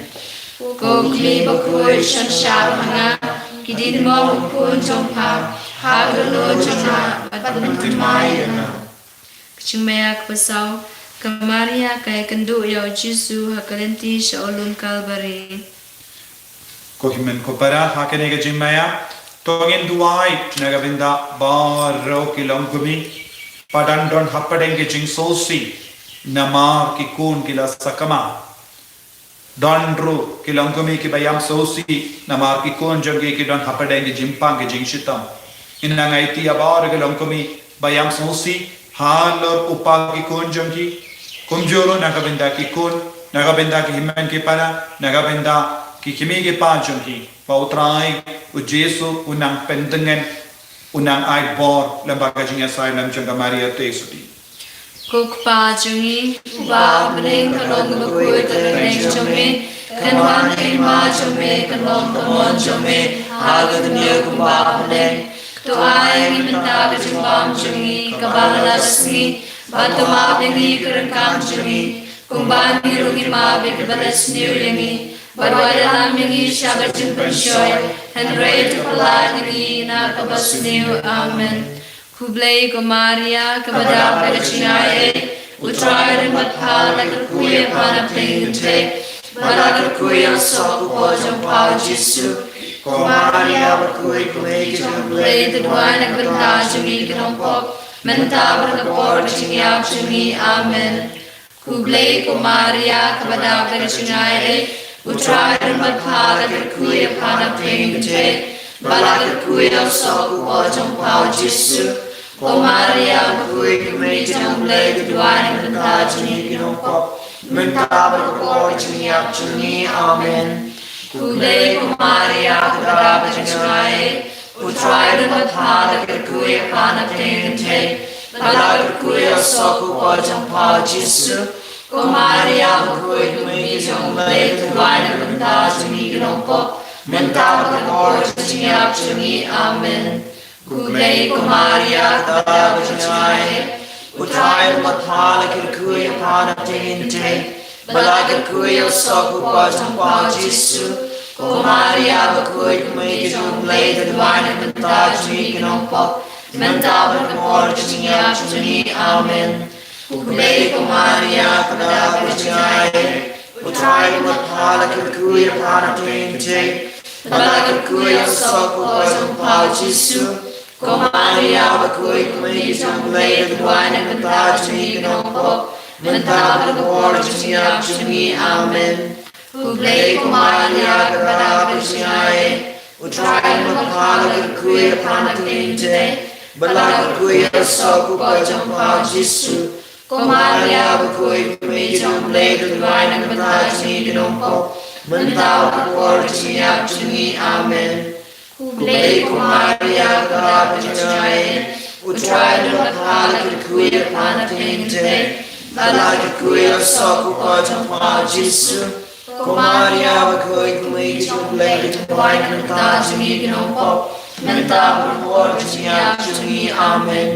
Ko Kli bakhuid, synshar ha nga ki diengphna khun jong pha, ha ka dohnud jong nga, bad pynthymmai ïa nga. Ka jingmaïa kaba saw, ka Maria ka ïakynduh ïa u Jisu ha ka lynti sha u lum Kalbari. Ko hynmen ko para, ha kane ka jingmaïa to ngin duwai na ka bynta baroh ki longkmie ba dang don hapdeng ki jingsngewsih namar ki khun ki la sakma. Don ruh ki longkmie kiba ïam sngewsih namar ki khun jong ki ki don hapdeng ki jingpang ki jingshitom. Ngin nang aiti ïa baroh ki longkmie ba ïam sngewsih halor u pa ki khun jong ki. Kumjuh ruh na ka bynta ki khun, na ka bynta ki hynmen ki para, na ka bynta ki kmie ki pa jong ki, ba U Trai U Jisu un nang pyntngen, un nang ai bor lyngba ka jingïasaid lem jong ka Maria Theisotti. Ko Kpa jong ngi uba ha bneng, ka long kaba khuid ka kyrteng jong me, kan wan ka hima jong me, kan long ka mon jong me ha ka dunia kumba ha bneng. To ai ïa ngi mynta ka jingbam jong ngi kaba la ka sngi, bad to map ïa ngi ka ryngkat jong ngi, kumba ngi ruh ngi map ïa kiba la sniew ïa ngi, bad wat ïalam ïa ngi sha ka jingpynshoi, hynrei to pyllait ïa ngi na kaba sniew. Amen. Khublei ko Maria, kaba dap da ka jingaiei, U Trai un ym pat phah la kyrkhu ïa pha na pdeng kynthei, bad la kyrkhu ïa u soh u kpoh jong pha u Jisu. Ko Maria bakhuid, ko mei jong U Blei, to duwai na ka bynta jong ngi ki nongpop, mynta bad ha ka por ka jingïap jong ngi. Amen. Khublei ko Maria, kaba dap da ka jingaiei, U Trai un ym pat phah la kyrkhu ïa pha na pdeng kynthei, bad la kyrkhu ïa u soh u kpoh jong pha u Jisu. Ko Maria bakhuid, ko mei jong U Blei, to duwai na ka bynta jong ngi ki nongpop, mynta bad ha ka por ka jingïap jong ngi. Amen. Khublei ko Maria, kaba dap da ka jingaiei, U Trai un ym pat phah la kyrkhu ïa pha na pdeng kynthei, bad la kyrkhu ïa u soh u kpoh jong pha u Jisu. Ko Maria bakhuid, ko mei jong U Blei, to duwai na ka bynta jong ngi ki nongpop, mynta bad ha ka por ka jingïap jong ngi. Amen. Khublei ko Maria, kaba dap da ka jingaiei, U Trai un ym pat phah la kyrkhu ïa pha na pdeng kynthei, bad la kyrkhu ïa u soh u kpoh jong pha u Jisu. Ko Maria bakhuid, ko mei jong U Blei, to duwai na ka bynta jong ngi ki nongpop, mynta bad ha ka por ka jingïap jong ngi. Amen. Khublei ko Maria, kaba dap da ka jingaiei, U Trai un ym pat phah la kyrkhu ïa pha na pdeng kynthei, bad la kyrkhu ïa u soh u kpoh jong pha u Jisu. Ko Maria bakhuid, ko mei jong U Blei, to duwai na ka bynta jong ngi ki nongpop, mynta bad ha ka por ka jingïap jong ngi. Amen. Khublei ko Maria, kaba dap da ka jingaiei, U Trai un ym pat phah la kyrkhu ïa pha na pdeng kynthei, bad la kyrkhu ïa u soh u kpoh jong pha u Jisu. Ko Maria bakhuid, ko mei jong U Blei, to duwai na ka bynta jong ngi ki nongpop, mynta bad ha ka por ka jingïap jong ngi. Amen. Khublei ko Maria, kaba dap da ka jingaiei, U Trai un ym pat phah la kyrkhu ïa pha na pdeng kynthei, bad la kyrkhu ïa u soh u kpoh jong pha u Jisu. Ko Maria bakhuid, ko mei jong U Blei, to duwai na ka bynta jong ngi ki nongpop, mynta bad por ka jingïap jong ngi. Amen.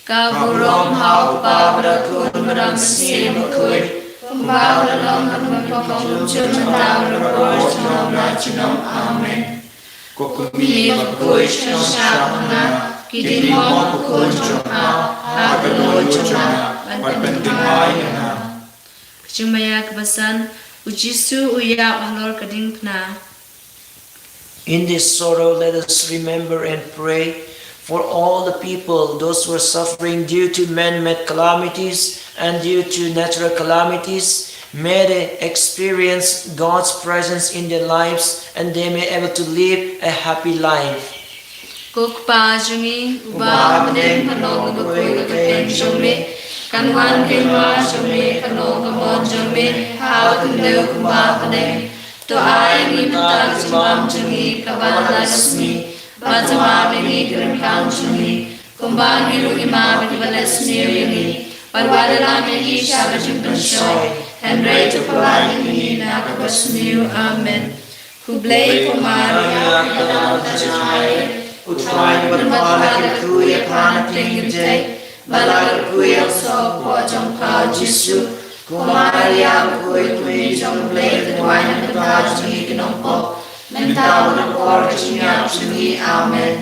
Ka burom ha u Kpa bad ha u Khun bad ha u Mynsiem Bakhuid, kumba ka la long ha ka nyngkong, mynta bad ha ka por junom la junom. Amen. Ko kmie bakhuid, shong shap ha nga, ki diengmong bakhuid jong pha, ha ka lum jong nga, ban pynthymmai ïa nga. Ka jingmaïa kaba san. U Jisu u ïap halor ka diengphna. In this sorrow, let us remember and pray for all the people, those who are suffering due to man-made calamities and due to natural calamities. May they experience God's presence in their lives and they may able to live a happy life. Ko Kpa jong ngi, uba ha bneng, haba long ka kyrteng jong me, kan wan ka hima jong me, kan long ka mon jong me ha ka khyndew kumba ha bneng. To ai ïa ngi mynta ka jingbam jong ngi kaba la ka sngi, bad to map ïa ngi ki ryngkang jong ngi, kumba ngi ruh ngi map ïa kiba leh sniew ïa ngi, bad wat ïalam ïa ngi sha ka jingpynshoi, hynrei to pyllait ïa ngi na kaba sniew. Amen. Khublei ko Maria, kaba dap ka jingaiei, U Trai u don bad pha, la kyrkhu ïa pha na pdeng ki kynthei, bad la kyrkhu ïa u soh u kpoh jong pha u Jisu. Ko Maria bakhuid, ko kmie jong u Blei, to duwai na ka bynta jong ngi ki nongpop, mynta bad ha ka por ka jingïap jong ngi. Amen.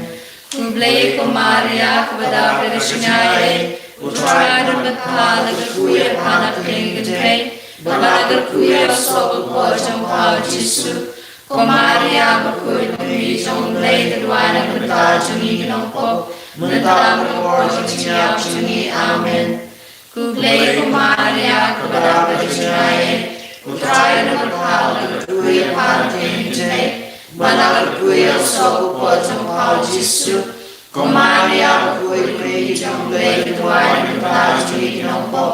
Khublei ko Maria, kaba dap ka jingaiei, U Trai u don bad pha, la kyrkhu ïa pha na pdeng ki kynthei, bad la kyrkhu ïa u soh u kpoh jong pha u Jisu. Ko Maria bakhuid, ko kmie jong u Blei, to duwai na ka bynta jong ngi ki nongpop, mynta bad ha ka por ka jingïap jong ngi. Amen. Khublei ko Maria, kaba dap ka jingaiei, U Trai u don bad pha, la kyrkhu ïa pha na pdeng ki kynthei, bad la kyrkhu ïa u soh u kpoh jong pha u Jisu. Ko Maria bakhuid, ko kmie jong u Blei, to duwai na ka bynta jong ngi ki nongpop,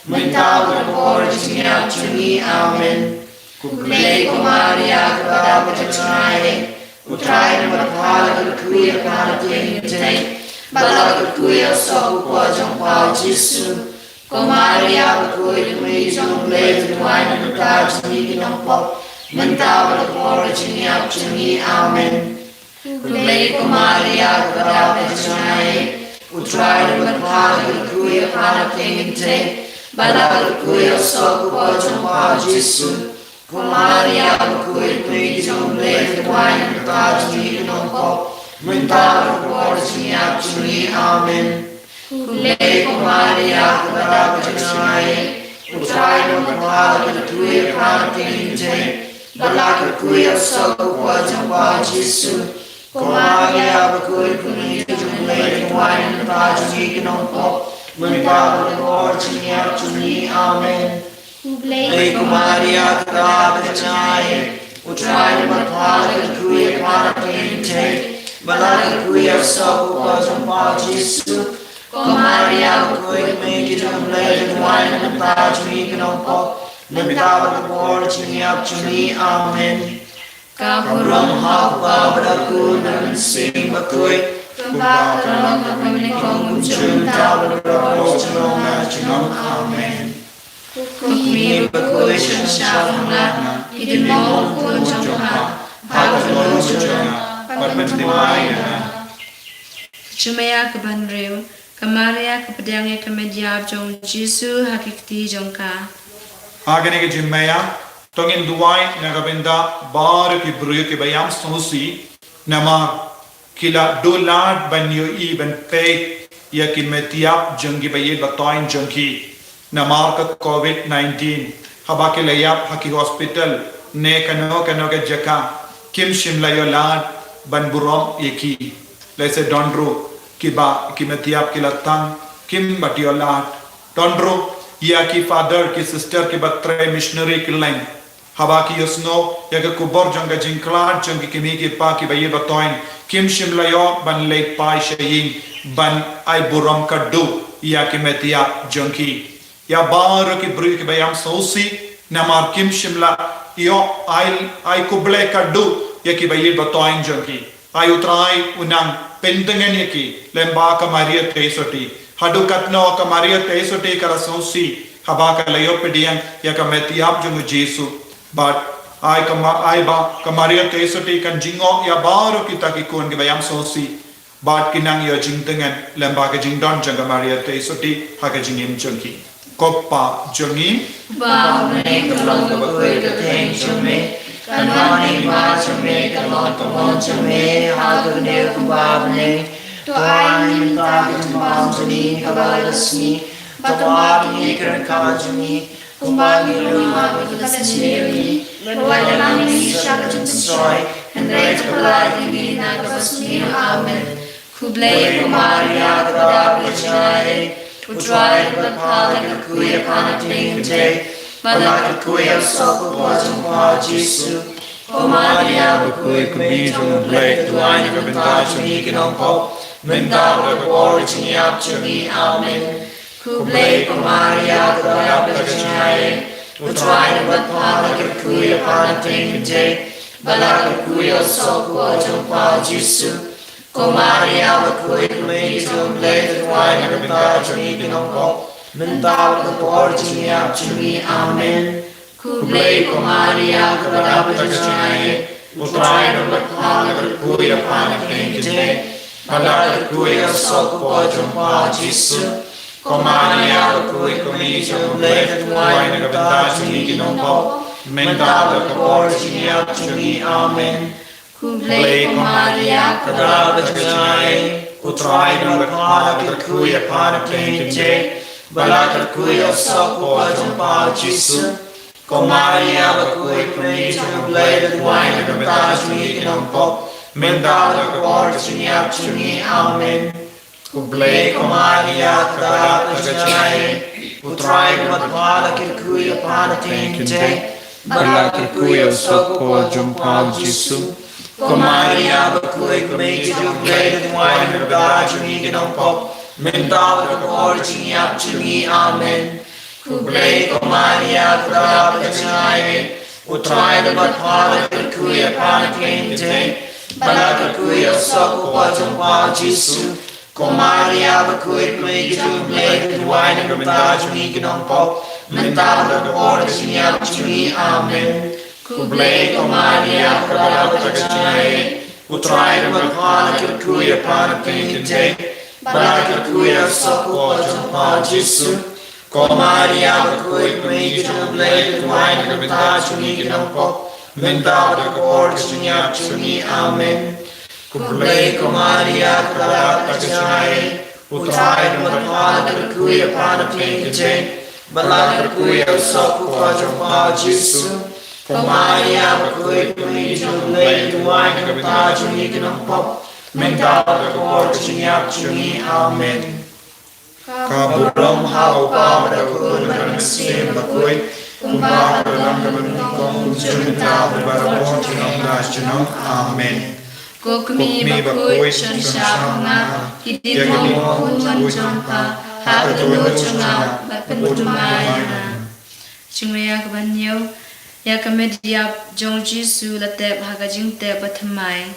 mynta bad ha ka por ka jingïap jong ngi. Amen. Khublei ko Maria, kaba dap ka jingaiei, U Trai u don bad pha, la kyrkhu ïa pha na pdeng ki kynthei, bad la kyrkhu ïa u soh u kpoh jong pha u Jisu. Ko Maria bakhuid, ko kmie jong u Blei, to duwai na ka bynta jong ngi ki nongpop, mynta bad ha ka por ka jingïap jong ngi. Amen. Khublei ko Maria, kaba dap ka jingaiei, U Trai u don bad pha, la kyrkhu ïa pha na pdeng ki kynthei, bad la kyrkhu ïa u soh u kpoh jong pha u Jisu. Ko Maria bakhuid, ko kmie jong u Blei, to duwai na ka bynta jong ngi ki nongpop, mynta bad ha ka por ka jingïap jong ngi. Amen. Khublei ko Maria, kaba dap ka jingaiei, U Trai u don bad pha, la kyrkhu ïa pha na pdeng ki kynthei, bad la kyrkhu ïa u soh u kpoh jong pha u Jisu. Ko Maria bakhuid, ko kmie jong u Blei, to duwai na ka bynta jong ngi ki nongpop, mynta bad ha ka por ka jingïap jong ngi. Amen. Khublei ko Maria, kaba dap ka jingaiei, U Trai u don bad pha, la kyrkhu ïa pha na pdeng ki kynthei, bad la kyrkhu ïa u soh u kpoh jong pha u Jisu. Ko Maria bakhuid, ko kmie jong u Blei, to duwai na ka bynta jong ngi ki nongpop, mynta bad ha ka por ka jingïap jong ngi. Amen. Ka burom ha u Kpa bad ha u Khun bad ha u Mynsiem Bakhuid, kumba ka la long ha ka nyngkong, kumjuh, mynta bad ha ka por junom la junom. Amen. Ko kmie bakhuid, shong shap ha nga, ki diengmong bakhuid jong pha, ha ka lum jong nga, ban pynthymmai ïa nga. Ka jingmaïa kaba hynriew. Ka Maria ka pdiang ïa ka met ïap jong u Jisu ha ki kti jong ka. Ha kane ka jingmaïa, to ngin duwai na ka bynta baroh ki briew kiba ïam sngewsih, namar ki la duh lad ban ïohi ban peit ïa ki met ïap jong ki ba ïeit ba toiñ jong ki. Namar ka covid nineteen, haba ki la ïap ha ki hospital ne kano kano ka jaka, kim shym la ïoh lad ban burom ïa ki. Lehse don ruh kiba ki met ïap ki la tang, kim pat ïoh lad. Don ruh ïa ki father, ki sister kiba trei missionary kylleng, haba ki ïohsngew ïa ka khubor jong ka jingkhlad jong ki kmie ki kpa kiba ïeit ba toiñ, kim shym la ïoh ban leit phai sha ïing ban ai burom kyrduh ïa ki met ïap jong ki. Ïa baroh ki briew kiba ïam sngewsih, namar kim shym la ïoh ai, ai khublei kyrduh ïa kiba ïeit ba toiñ jong ki. Ai U Trai un nang pyntngen ïa ki lem bad ka Maria Theisotti. Haduh katno ka Maria Theisotti ka la sngewsih haba ka la ïoh pdiang ïa ka met ïap jong u Jisu. Bad Ai ka ma-, ai ba ka Maria Theisotti kan jngoh ïa baroh kita ki khun kiba ïam sngewsih bad kin nang ïoh jingtngen lem bad ka jingdon jong ka Maria Theisotti ha ka jingim jong ki. Ko Pa jong ngi, uba ha bneng, ka long kaba khuid ka kyrteng jong me. Kan wan ka hima jong me, kan long ka mon jong me ha ka khyndew kumba ha bneng. To ai ngi mynta ka jingbam jong ngi kaba la ka sngi, bad to map ïa ngi ki ryngkat jong ngi, kumba ngi ruh ngi map ïa kiba la sniew ïa ngi. Wat la ïalam ïa ngi sha ka jingpynshoi, hynrei to pynlait ïa ngi na kaba sniew. Amen. Khublei ko Maria, kaba dap ka jingaiei, U Trai u don bad pha, la kyrkhu ïa pha na pdeng kynthei, bad la kyrkhu ïa u soh u kpoh jong pha, u Jisu. Ko Maria bakhuid, ko kmie jong U Blei, to duwai na ka bynta jong ngi ki nongpop, mynta bad ha ka por ka jingïap jong ngi. Amen. Khublei ko Maria, kaba dap ka jingaiei, U Trai u don bad pha, la kyrkhu ïa pha na pdeng kynthei, bad la kyrkhu ïa u soh u kpoh jong pha, u Jisu. Ko Maria bakhuid, ko kmie jong U Blei, to duwai na ka bynta jong ngi ki nongpop, mynta bad ha ka por ka jingïap jong ngi. Amen. Khublei ko Maria, kaba dap ka jingaiei, U Trai u don bad pha, la kyrkhu ïa pha na pdeng kynthei, bad la kyrkhu ïa u soh u kpoh jong pha, u Jisu. Ko Maria bakhuid, ko kmie jong U Blei, to duwai na ka bynta jong ngi ki nongpop, mynta bad ha ka por ka jingïap jong ngi. Amen. Khublei ko Maria, kaba dap ka jingaiei, U Trai u don bad pha, la kyrkhu ïa pha na pdeng kynthei, bad la kyrkhu ïa u soh u kpoh jong pha, u Jisu. Ko Maria bakhuid, ko kmie jong U Blei, to duwai na ka bynta jong ngi ki nongpop, mynta bad ha ka por ka jingïap jong ngi. Amen. Khublei ko Maria, kaba dap ka jingaiei, U Trai u don bad pha, la kyrkhu ïa pha na pdeng kynthei, bad la kyrkhu ïa u soh u kpoh jong pha, u Jisu. Ko Maria bakhuid, ko kmie jong U Blei, to duwai na ka bynta jong ngi ki nongpop, mynta bad ha ka por ka jingïap jong ngi. Amen. Khublei ko Maria, kaba dap ka jingaiei, U Trai u don bad pha, la kyrkhu ïa pha na pdeng kynthei, bad la kyrkhu ïa u soh u kpoh jong pha, u Jisu. Ko Maria bakhuid, ko kmie jong U Blei, to duwai na ka bynta jong ngi ki nongpop, mynta bad ha ka por ka jingïap jong ngi. Amen. Khublei ko Maria, kaba dap ka jingaiei, U Trai u don bad pha, la kyrkhu ïa pha na pdeng kynthei, bad la kyrkhu ïa u soh u kpoh jong pha, u Jisu. Ko Maria bakhuid, ko kmie jong U Blei, to duwai na ka bynta jong ngi ki nongpop, mynta bad ha ka por ka jingïap jong ngi. Amen. Khublei ko Maria, kaba dap ka jingaiei, U Trai u don bad pha, la kyrkhu ïa pha na pdeng kynthei, bad la kyrkhu ïa u soh u kpoh jong pha, u Jisu. Ko Maria bakhuid, ko kmie jong U Blei, to duwai na ka bynta jong ngi ki nongpop, mynta bad ha ka por ka jingïap jong ngi. Amen. Ka burom ha u Kpa bad ha u Khun bad ha u Mynsiem Bakhuid, kumba ha ka don kaba nyngkong, kumjuh mynta bad barabor junom la junom. Amen. Ko kmie bakhuid, shon shah ha nga, ki dei mo u khun jong pha, ha ka dohnud jong nga, bad pynthymmai ha nga. Jingmut ïa kaba hynñiew, ïa ka met ïap jong U Jisu la tep ha ka jingtep bathymmai.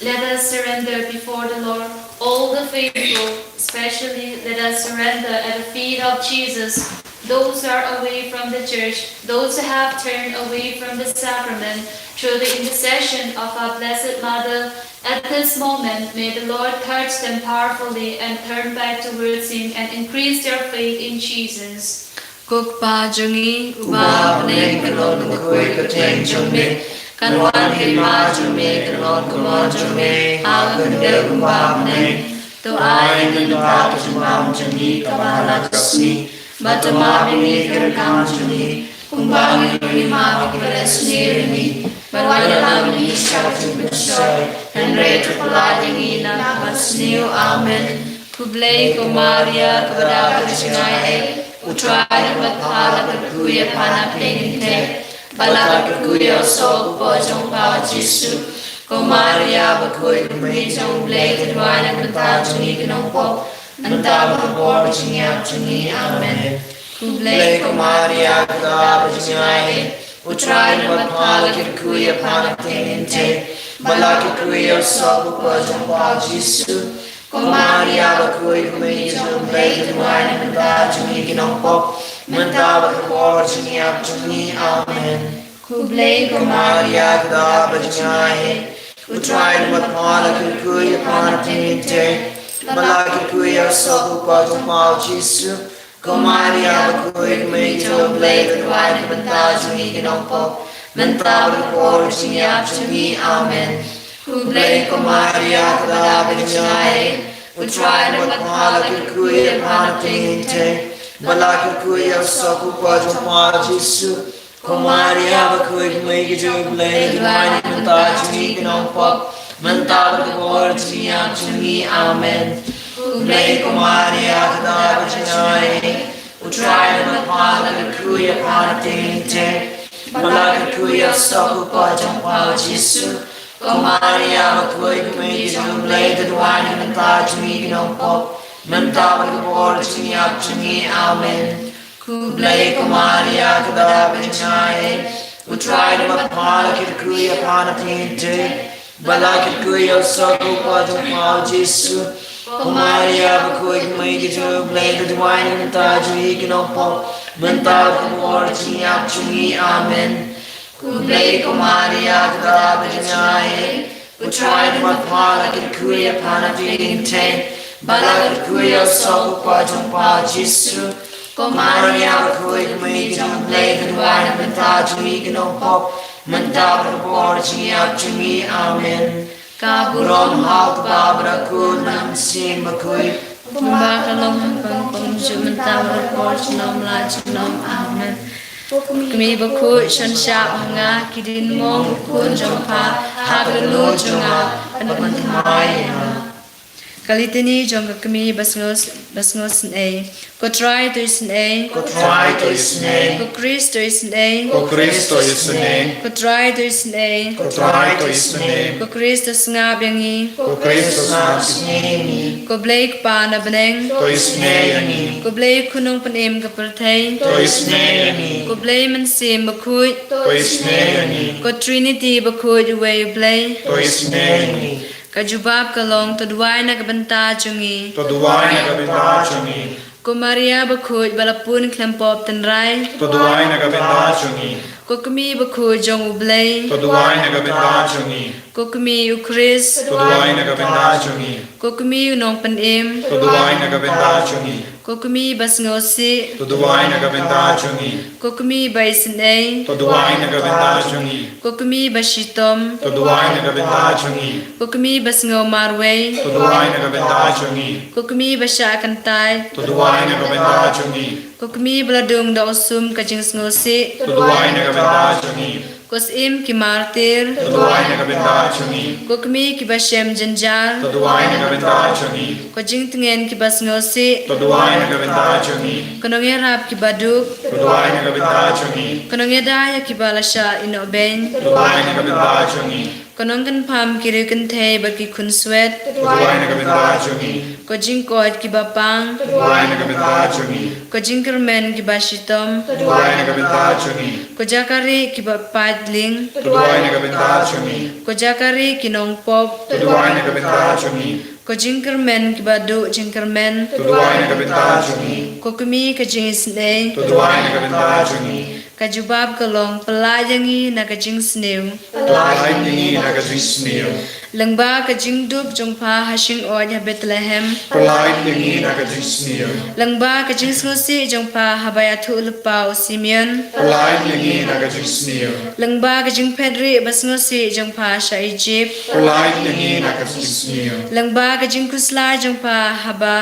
Let us surrender before the Lord all the faithful, especially let us surrender at the feet of Jesus those who are away from the church, those who have turned away from the sacrament. Through the intercession of our Blessed Mother, at this moment, may the Lord touch them powerfully and turn back towards Him and increase their faith in Jesus. Ko Kpa jong ngi uba ha bneng, kan long kaba khuid ka kyrteng jong me, kan wan ka hima jong me, kan long ka mon jong me ha ka khyndew kumba ha bneng. To ai ngi mynta ka jingbam jong ngi kaba ha la ka sngi, bad to map ïa ngi ki ryngkat jong ngi, kumba ngi ruh ngi map ïa kiba la sniew ïa ngi, bad wat ïalam ïa ngi sha ka jingpynshoi, hynrei to pynlait ïa ngi na kaba sniew. Amen. Khublei ko Maria, kaba dap ka jingaiei, U Trai u don bad pha, la kyrkhu ïa pha na pdeng kynthei, bad la kyrkhu ïa u soh u kpoh jong pha, U Jisu. Ko Maria bakhuid, ko kmie jong U Blei, to duwai na ka bynta jong ngi ki nongpop, mynta bad ha ka por ka jingïap jong ngi. Amen. Khublei ko Maria, kaba dap ka jingaiei, U Trai u don bad pha, la kyrkhu ïa pha na pdeng kynthei, bad la kyrkhu ïa u soh u kpoh jong pha, U Jisu. Ko Maria bakhuid, ka Mei jong U Blei, to duwai na ka bynta jong ngi ki nongpop, mynta bad ka por jong ngi ap jong ngi. Amen. Khublei ko Maria, ka da ba jngai, U Trai u don bad pha, la kyrkhu ïa pha na pdeng hynrei, bad la kyrkhu ïa u soh u kpa jong pha U Jisu. Ko Maria bakhuid, ka Mei jong U Blei, to duwai na ka bynta jong ngi ki nongpop, mynta bad ka por jong ngi ap jong ngi. Amen. Khublei ko Maria, ka da ba jngai, U Trai u don bad pha, la kyrkhu ïa pha na pdeng hynrei, bad la kyrkhu ïa u soh u kpa jong pha U Jisu. Ko Maria bakhuid, ka Mei jong U Blei, to duwai na ka bynta jong ngi ki nongpop, mynta bad ka por jong ngi ap jong ngi. Amen. Khublei ko Maria, ka da ba jngai, U Trai u don bad pha, la kyrkhu ïa pha na pdeng hynrei, bad la kyrkhu ïa u soh u kpa jong pha U Jisu. Ko Maria bakhuid, ka Mei jong U Blei, to duwai na ka bynta jong ngi ki nongpop, mynta bad ka por jong ngi ap jong ngi. Amen. Khublei ko Maria, ka da ba jngai, U Trai u don bad pha, la kyrkhu ïa pha na pdeng hynrei, bad la kyrkhu ïa u soh u kpa jong pha U Jisu. Ko Maria bakhuid, ka Mei jong U Blei, to duwai na ka bynta jong ngi ki nongpop, mynta bad ka por jong ngi ap jong ngi. Amen. Khublei ko Maria, ka da ba jngai, U Trai u don bad pha, la kyrkhu ïa pha na pdeng hynrei, bad la kyrkhu ïa u soh u kpa jong pha U Jisu. Ko Maria bakhuid, ka Mei jong U Blei, to duwai na ka bynta jong ngi ki nongpop, mynta bad ka por jong ngi ap jong ngi. Amen. Ka burom ha U Kpa bad ha U Khun bad ha U Mynsiem Bakhuid, kumba ka long ha kaba bud, mynta bad ha ka por jong la junom. Amen. Ko Kmie bakhuid, shon shah ma nga, kin ïa mong U Khun jong pha ha ka dohnud jong nga, bad pynthymmai ïa nga. Ka Litani jong ka Kmie basngew, basngew sngewsynei. Ko Trai to isynei. Ko Trai to isynei. Ko Khrist to isynei. Ko Khrist to isynei. Ko Trai to isynei. Ko Trai to isynei. Ko Khrist to sngap ïa ngi. Ko Khrist to sngap ïa ngi. Ko Blei Kpa na bneng to isynei ïa ngi. Ko Blei Khun Nongpynim ka pyrthei to isynei ïa ngi. Ko Blei Mynsiem Bakhuid to isynei ïa ngi. Ko Trinity bakhuid uwei U Blei to isynei ïa ngi. Ka jubab ka long, to duwai na ka bynta jong ngi. To duwai na ka bynta jong ngi. Ko Maria bakhuid ba la pun khlem pop tynrai, to duwai na ka bynta jong ngi. Ko Kmie bakhuid jong U Blei, to duwai na ka bynta jong ngi. Ko Kmie U Khrist, to duwai na ka bynta jong ngi. Ko Kmie U Nongpynim, to duwai na ka bynta jong ngi. Ko Kmie basngewsih, to duwai na ka bynta jong ngi. Ko Kmie ba isynei, to duwai na ka bynta jong ngi. Ko Kmie bashitom, to duwai na ka bynta jong ngi. Ko Kmie basngew marwei, to duwai na ka bynta jong ngi. Ko Kmie bashah kyntait, to duwai na ka bynta jong ngi. Ko Kmie ba la dung da u sum ka jingsngewsih, to duwai na ka bynta jong ngi. Ko Syiem ki martir, to duwai na ka bynta jong ngi. Ko Kmie kiba shem jynjar, to duwai na ka bynta jong ngi. Ko jingtngen kiba sngewsih, to duwai na ka bynta jong ngi. Ko nongïarap kiba duk, to duwai na ka bynta jong ngi. Ko nongïada ïa kiba la shah ïehnoh beiñ, to duwai na ka bynta jong ngi. Ko nongkynpham ki riewkynthei bad ki khunswet, to duwai na ka bynta jong ngi. Ko jingkoit kiba pang, to duwai na ka bynta jong ngi. Ko jingkyrmen kiba shitom, to duwai na ka bynta jong ngi. Ko jaka rieh kiba pait lieng, to duwai na ka bynta jong ngi. Ko jaka rieh ki nongpop, to duwai na ka bynta jong ngi. Ko jingkyrmen kiba duh jingkyrmen, to duwai na ka bynta jong ngi. Ko Kmie ka jingisynei, to duwai na ka bynta jong ngi. Ka jubab ka long, pyllait ïa ngi na ka jingsniew. Pyllait ïa ngi na ka jingsniew. Lyngba ka jingdup jong pha ha shyngod ha Bethlehem, pyllait ïa ngi na ka jingsniew. Lyngba ka jingsngewsih jong pha haba ïathuh lypa u Simeon, pyllait ïa ngi na ka jingsniew. Lyngba ka jingphetrieh basngewsih jong pha sha Ijipt, pyllait ïa ngi na ka jingsniew. Lyngba ka jingkhuslai jong pha haba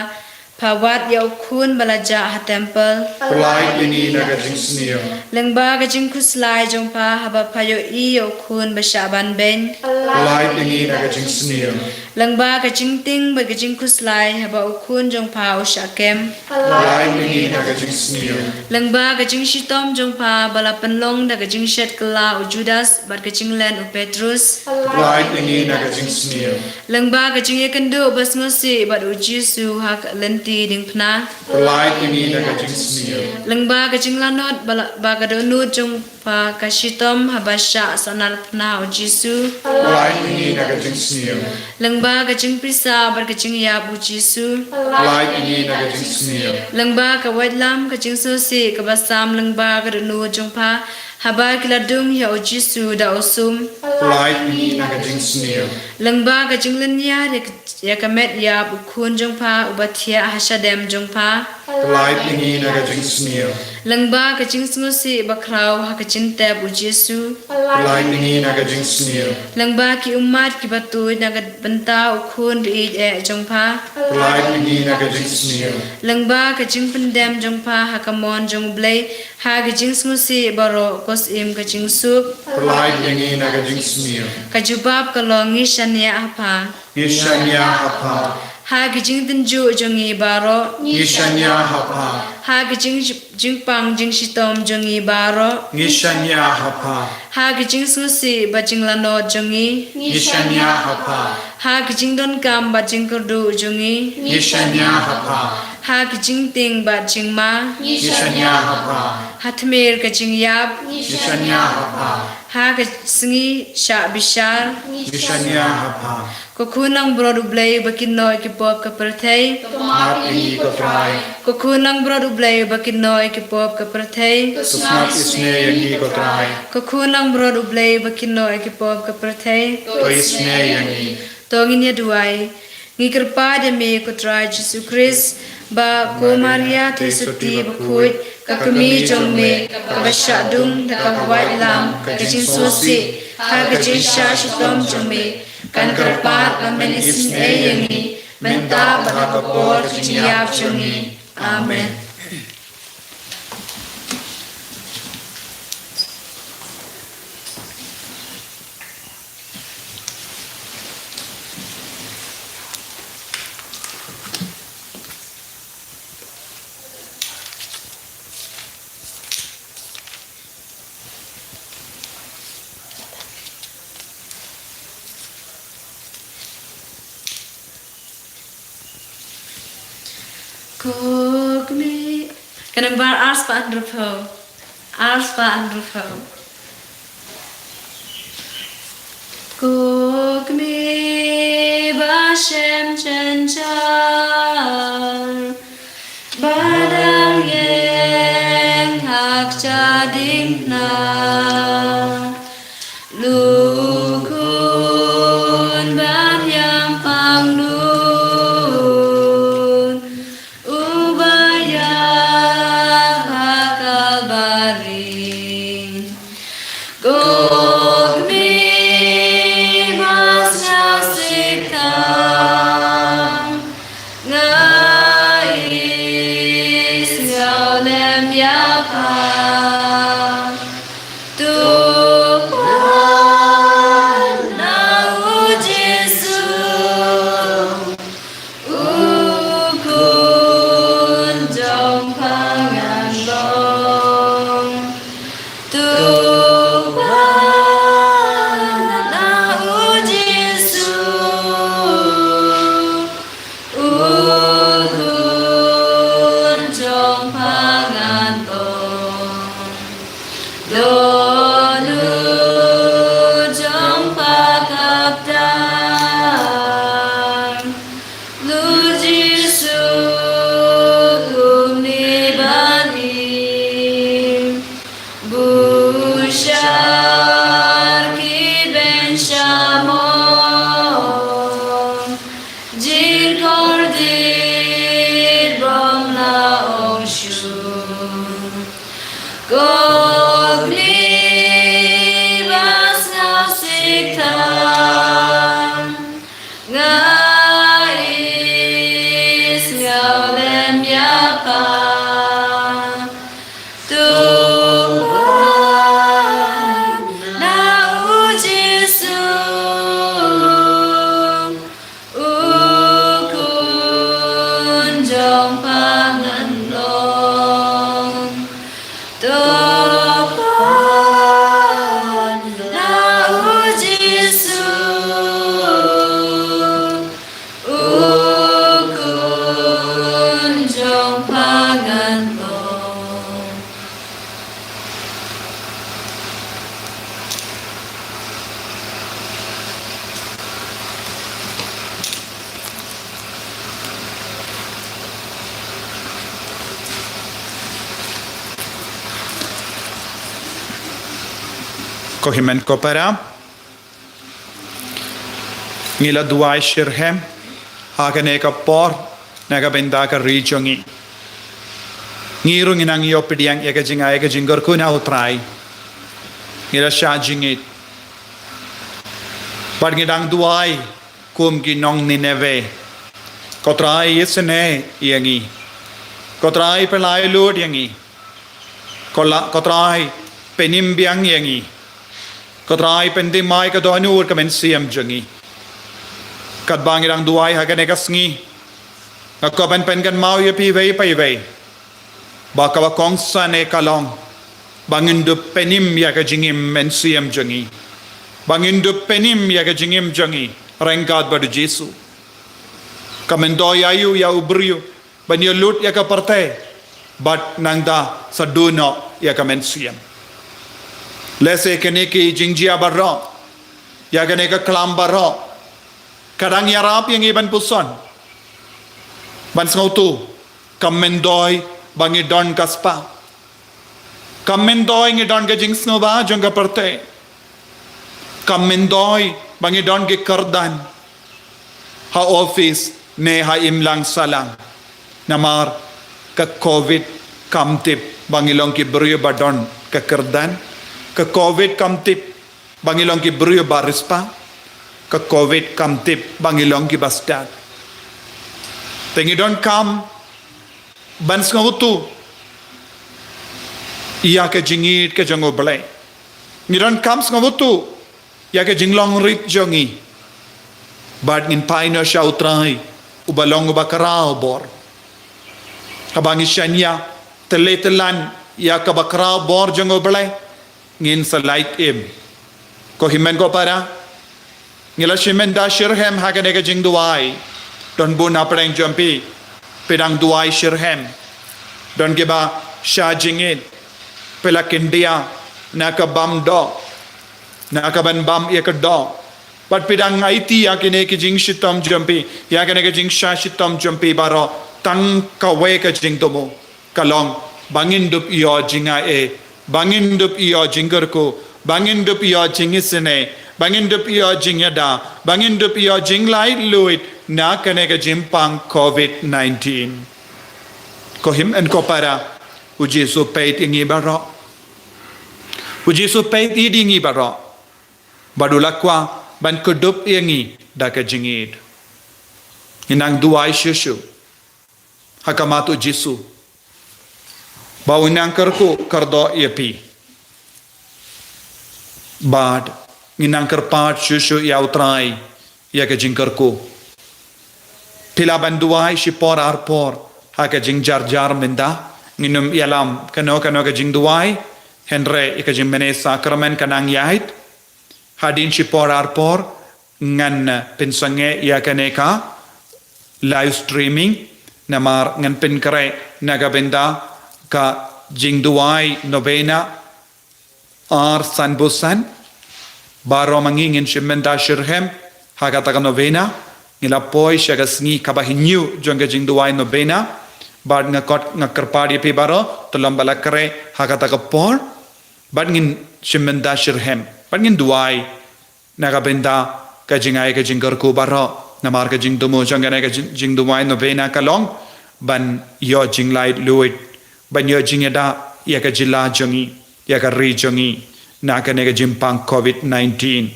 pha wad ïa u khun ba la jah ha templ, pyllait ïa ngi na ka jingsniew. Lyngba ka jingkhuslai jong pha haba pha ïohi ïa u khun ba shah ban beiñ, pyllait ïa ngi na ka jingsniew. Lyngba ka jingtieng bad ka jingkhuslai haba u khun jong pha u shah kem, pyllait ïa ngi na ka jingsniew. Lyngba ka jingshitom jong pha ba la pynlong da ka jingshet kylla u Judas bad ka jinglen u Petrus, pyllait ïa ngi na ka jingsniew. Lyngba ka jingïakynduh basngewsih bad u Jisu ha ka lynti diengphna, pyllait ïa ngi na ka jingsniew. Lyngba ka jinglanot ba la, ba ka dohnud jong Pha ka shitom haba shah sahnarphna u Jisu. Pynlait ïa ngi na ka jingsniew. Lyngba ka jingpisa bad ka jingïap u Jisu. Pynlait ïa ngi na ka jingsniew. Lyngba ka waitlam ka jingsngewsih kaba sam lyngba ka dohnud jong pha haba ki la dung ïa u Jisu da u sum. Pynlait ïa ngi na ka jingsniew. Lyngba ka jinglynñiar ïa ka ïa ka met ïap u khun jong pha uba thiah ha shadem jong pha. Pynlait ïa ngi na ka jingsniew. Lyngba ka jingsngewsih bakhraw ha ka jingtep u Jisu. Pynlait ïa ngi na ka jingsniew. Lyngba ki ummat kiba tuid na ka bynta u khun ba ïeit eh jong pha. Pynlait ïa ngi na ka jingsniew. Lyngba ka jingpyndem jong pha ha ka mon jong u Blei ha ka jingsngewsih baroh, ko Syiem ka jingsuk. Pynlait ïa ngi na ka jingsniew. Ka jubab ka long ngi shaniah ha pha. Ngi shaniah ha pha. Ha ki jingtynjuh jong ngi baroh. Ngi shaniah ha pha. Ha ki jing, jingpang jingshitom jong ngi baroh. Ngi shaniah ha pha. Ha ki jingsngewsih bad jinglanot jong ngi. Ngi shaniah ha pha. Ha ki jingdonkam bad jingkyrduh jong ngi. Ngi shaniah ha pha. Ha ki jingtieng bad jingma. Ngi shaniah ha pha. Ha tmier ka jingïap. Ngi shaniah ha pha. Ha ka sngi shah bishar. Ngi shaniah ha pha. Ko khun langbrot u Blei uba kynnoh ïa ki pop ka pyrthei. To map ïa ngi ko Trai. Ko khun langbrot u Blei uba kynnoh ïa ki pop ka pyrthei. To sngap isynei ïa ngi ko Trai. Ko khun langbrot u Blei uba kynnoh ïa ki pop ka pyrthei. To isynei ïa ngi. To ngin ïa duwai. Ngi kyrpad ïa me ko Trai Jisu Khrist, ba ko Maria Theisotti bakhuid, ka kmie jong me, kaba shah dung da ka waitlam ka jingsngewsih ha ka jingshah shitom jong me, kan kyrpad ba men isynei ïa ngi mynta bad ha ka por ka jingïap jong ngi. Amen. Ko kmie. Ka nang bar ars pa an rupho. Ars pa an rupho. Ko kmie ba shem jynjar, ba dang ïeng ha ka jingduna. Lok khun ba ïam pang nud, uba ïap ha Kalbari. Ko kmie ba sngewsih tang, nga ïohi sngewlem ïa pha. To pan na u Jisu, u khun jong pha ngan long. To pan na u Jisu, u khun jong pha ngan long. Dohnud jong pha kaba tang, Lok Jisu, kumne ban im. Bushar ki bynshah mon, jingkordit bym lah ong shuh. Ko kmie ba sngewsih tang, nga ïohi sngewlem ïa pha. To Ko hynmen ko para, ngi la duwai shitrhem ha kane ka por na ka bynta ka ri jong ngi. Ngi ruh ngi nang ïoh pdiang ïa ka jingai ka jingkyrkhu na U Trai. Ngi la shah jingit bad ngi dang duwai kum ki nong Nineveh. Ko Trai, isynei ïa ngi. Ko Trai, pyllait lut ïa ngi. Ko la, ko Trai, pynim biang ïa ngi. Ko Trai, pynthymmai ka dohnud ka mynsiem jong ngi. Katba ngi dang duwai ha kane ka sngi, nga kwah ban pynkynmaw ïa phi iwei pa iwei ba kaba kongsan eh ka long ba ngin dup pynim ïa ka jingim mynsiem jong ngi, ba ngin dup pynim ïa ka jingim jong ngi ryngkat bad U Jisu. Ka myntoi aïu ïa u briew ban ïalut ïa ka pyrthei bad nangta sa duh noh ïa ka mynsiem? Lehse kine ki jingjia baroh, ïa kane ka klam baroh, ka dang ïarap ïa ngi ban puson, ban sngewthuh. Kam myntoi ba ngi don ka spah. Kam myntoi ngi don ka jingsngewbha jong ka pyrthei. Kam myntoi ba ngi don ki kyrdan ha office ne ha imlang sahlang. Namar ka Covid kam tip ba ngi long ki briew ba don ka kyrdan. Ka Covid kam tip ba ngi long ki briew ba riewspah. Ka Covid kam tip ba ngi long kiba stad. Te ngi donkam ban sngewthuh ïa ka jingïeit ka jong U Blei. Ngi donkam sngewthuh ïa ka jinglong rit jong ngi. Bad ngin phai noh sha U Trai, uba long uba khraw bor. Haba ngi shaniah tylli tyllan ïa kaba khraw bor jong U Blei, ngin sa lait im. Ko hynmen ko para, ngi la shim bynta shitrhem ha kane ka jingduwai. Don bun na pdeng jong phi, phi dang duwai shitrhem. Don kiba shah jingit, phi la kyndiah na ka bam doh, na ka ban bam ïa ka doh. Bad phi dang aiti ïa kine ki jingshitom jong phi, ïa kane ka jingshah shitom jong phi baroh, tang kawei ka jingthmu ka long ba ngin dup ïoh jingai, ba ngin dup ïoh jingkyrkhu, ba ngin dup ïoh jingisynei, ba ngin dup ïoh jingïada, ba ngin dup ïoh jinglaitluid na kane ka jingpang Covid nineteen. Ko hynmen ko para, U Jisu peit ïa ngi baroh. U Jisu peit ïa ngi baroh. Bad u la kwah ban kdup ïa ngi da ka jingïeit. Ngi nang duwai shuh shuh ha khmat U Jisu ba un nang kyrkhu kyrdoh ïa phi. Bad ngi nang kyrpad shuh shuh ïa U Trai ïa ka jingkyrkhu. Phi lah ban duwai shipor arpor ha ka jingjarjar mynta. Ngin ym ïalam kano kano ka jingduwai, hynrei ïa ka jingmane sakramen ka nang ïaid. Hadien shipor arpor ngan pynsangeh ïa kane ka live streaming, namar ngan pynkhreh na ka bynta ka jingduwai novena ar san busan. Baroh ma ngi ngin shim bynta shitrhem ha kata ka novena. Ngi la poi sha ka sngi kaba hynñiew jong ka jingduwai novena. Bad nga kot, nga kyrpad ïa phi baroh, to lem ba la khreh ha kata ka por. Bad ngin shim bynta shitrhem bad ngin duwai na ka bynta ka jingai ka jingkyrkhu baroh, namar ka jingthmu jong kane ka jing, jingduwai novena ka long ban ïoh jinglaitluid, ban ïoh jingïada ïa ka jylla jong ngi, ïa ka ri jong ngi na kane ka jingpang Covid nineteen.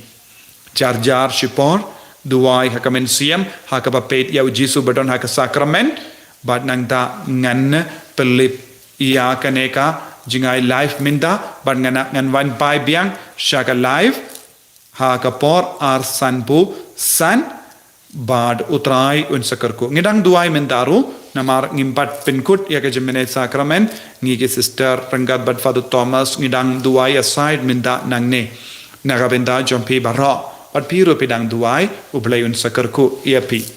Jarjar shipor, duwai ha ka mynsiem ha kaba peit ïa U Jisu ba don ha ka sakramen. Bad nangta ngan pynlip ïa kane ka jingai live mynta, bad ngan, ngan wan phai biang sha ka live ha ka por ar san busan. Bad U Trai un sa kyrkhu. Ngi dang duwai mynta ruh, namar ngim pat pynkut ïa ka jingmane sakramen. Ngi ki sister ryngkat bad Father Thomas ngi dang duwai aside mynta nangne na ka bynta jong phi baroh. Bad phi ruh phi dang duwai, U Blei un sa kyrkhu ïa phi.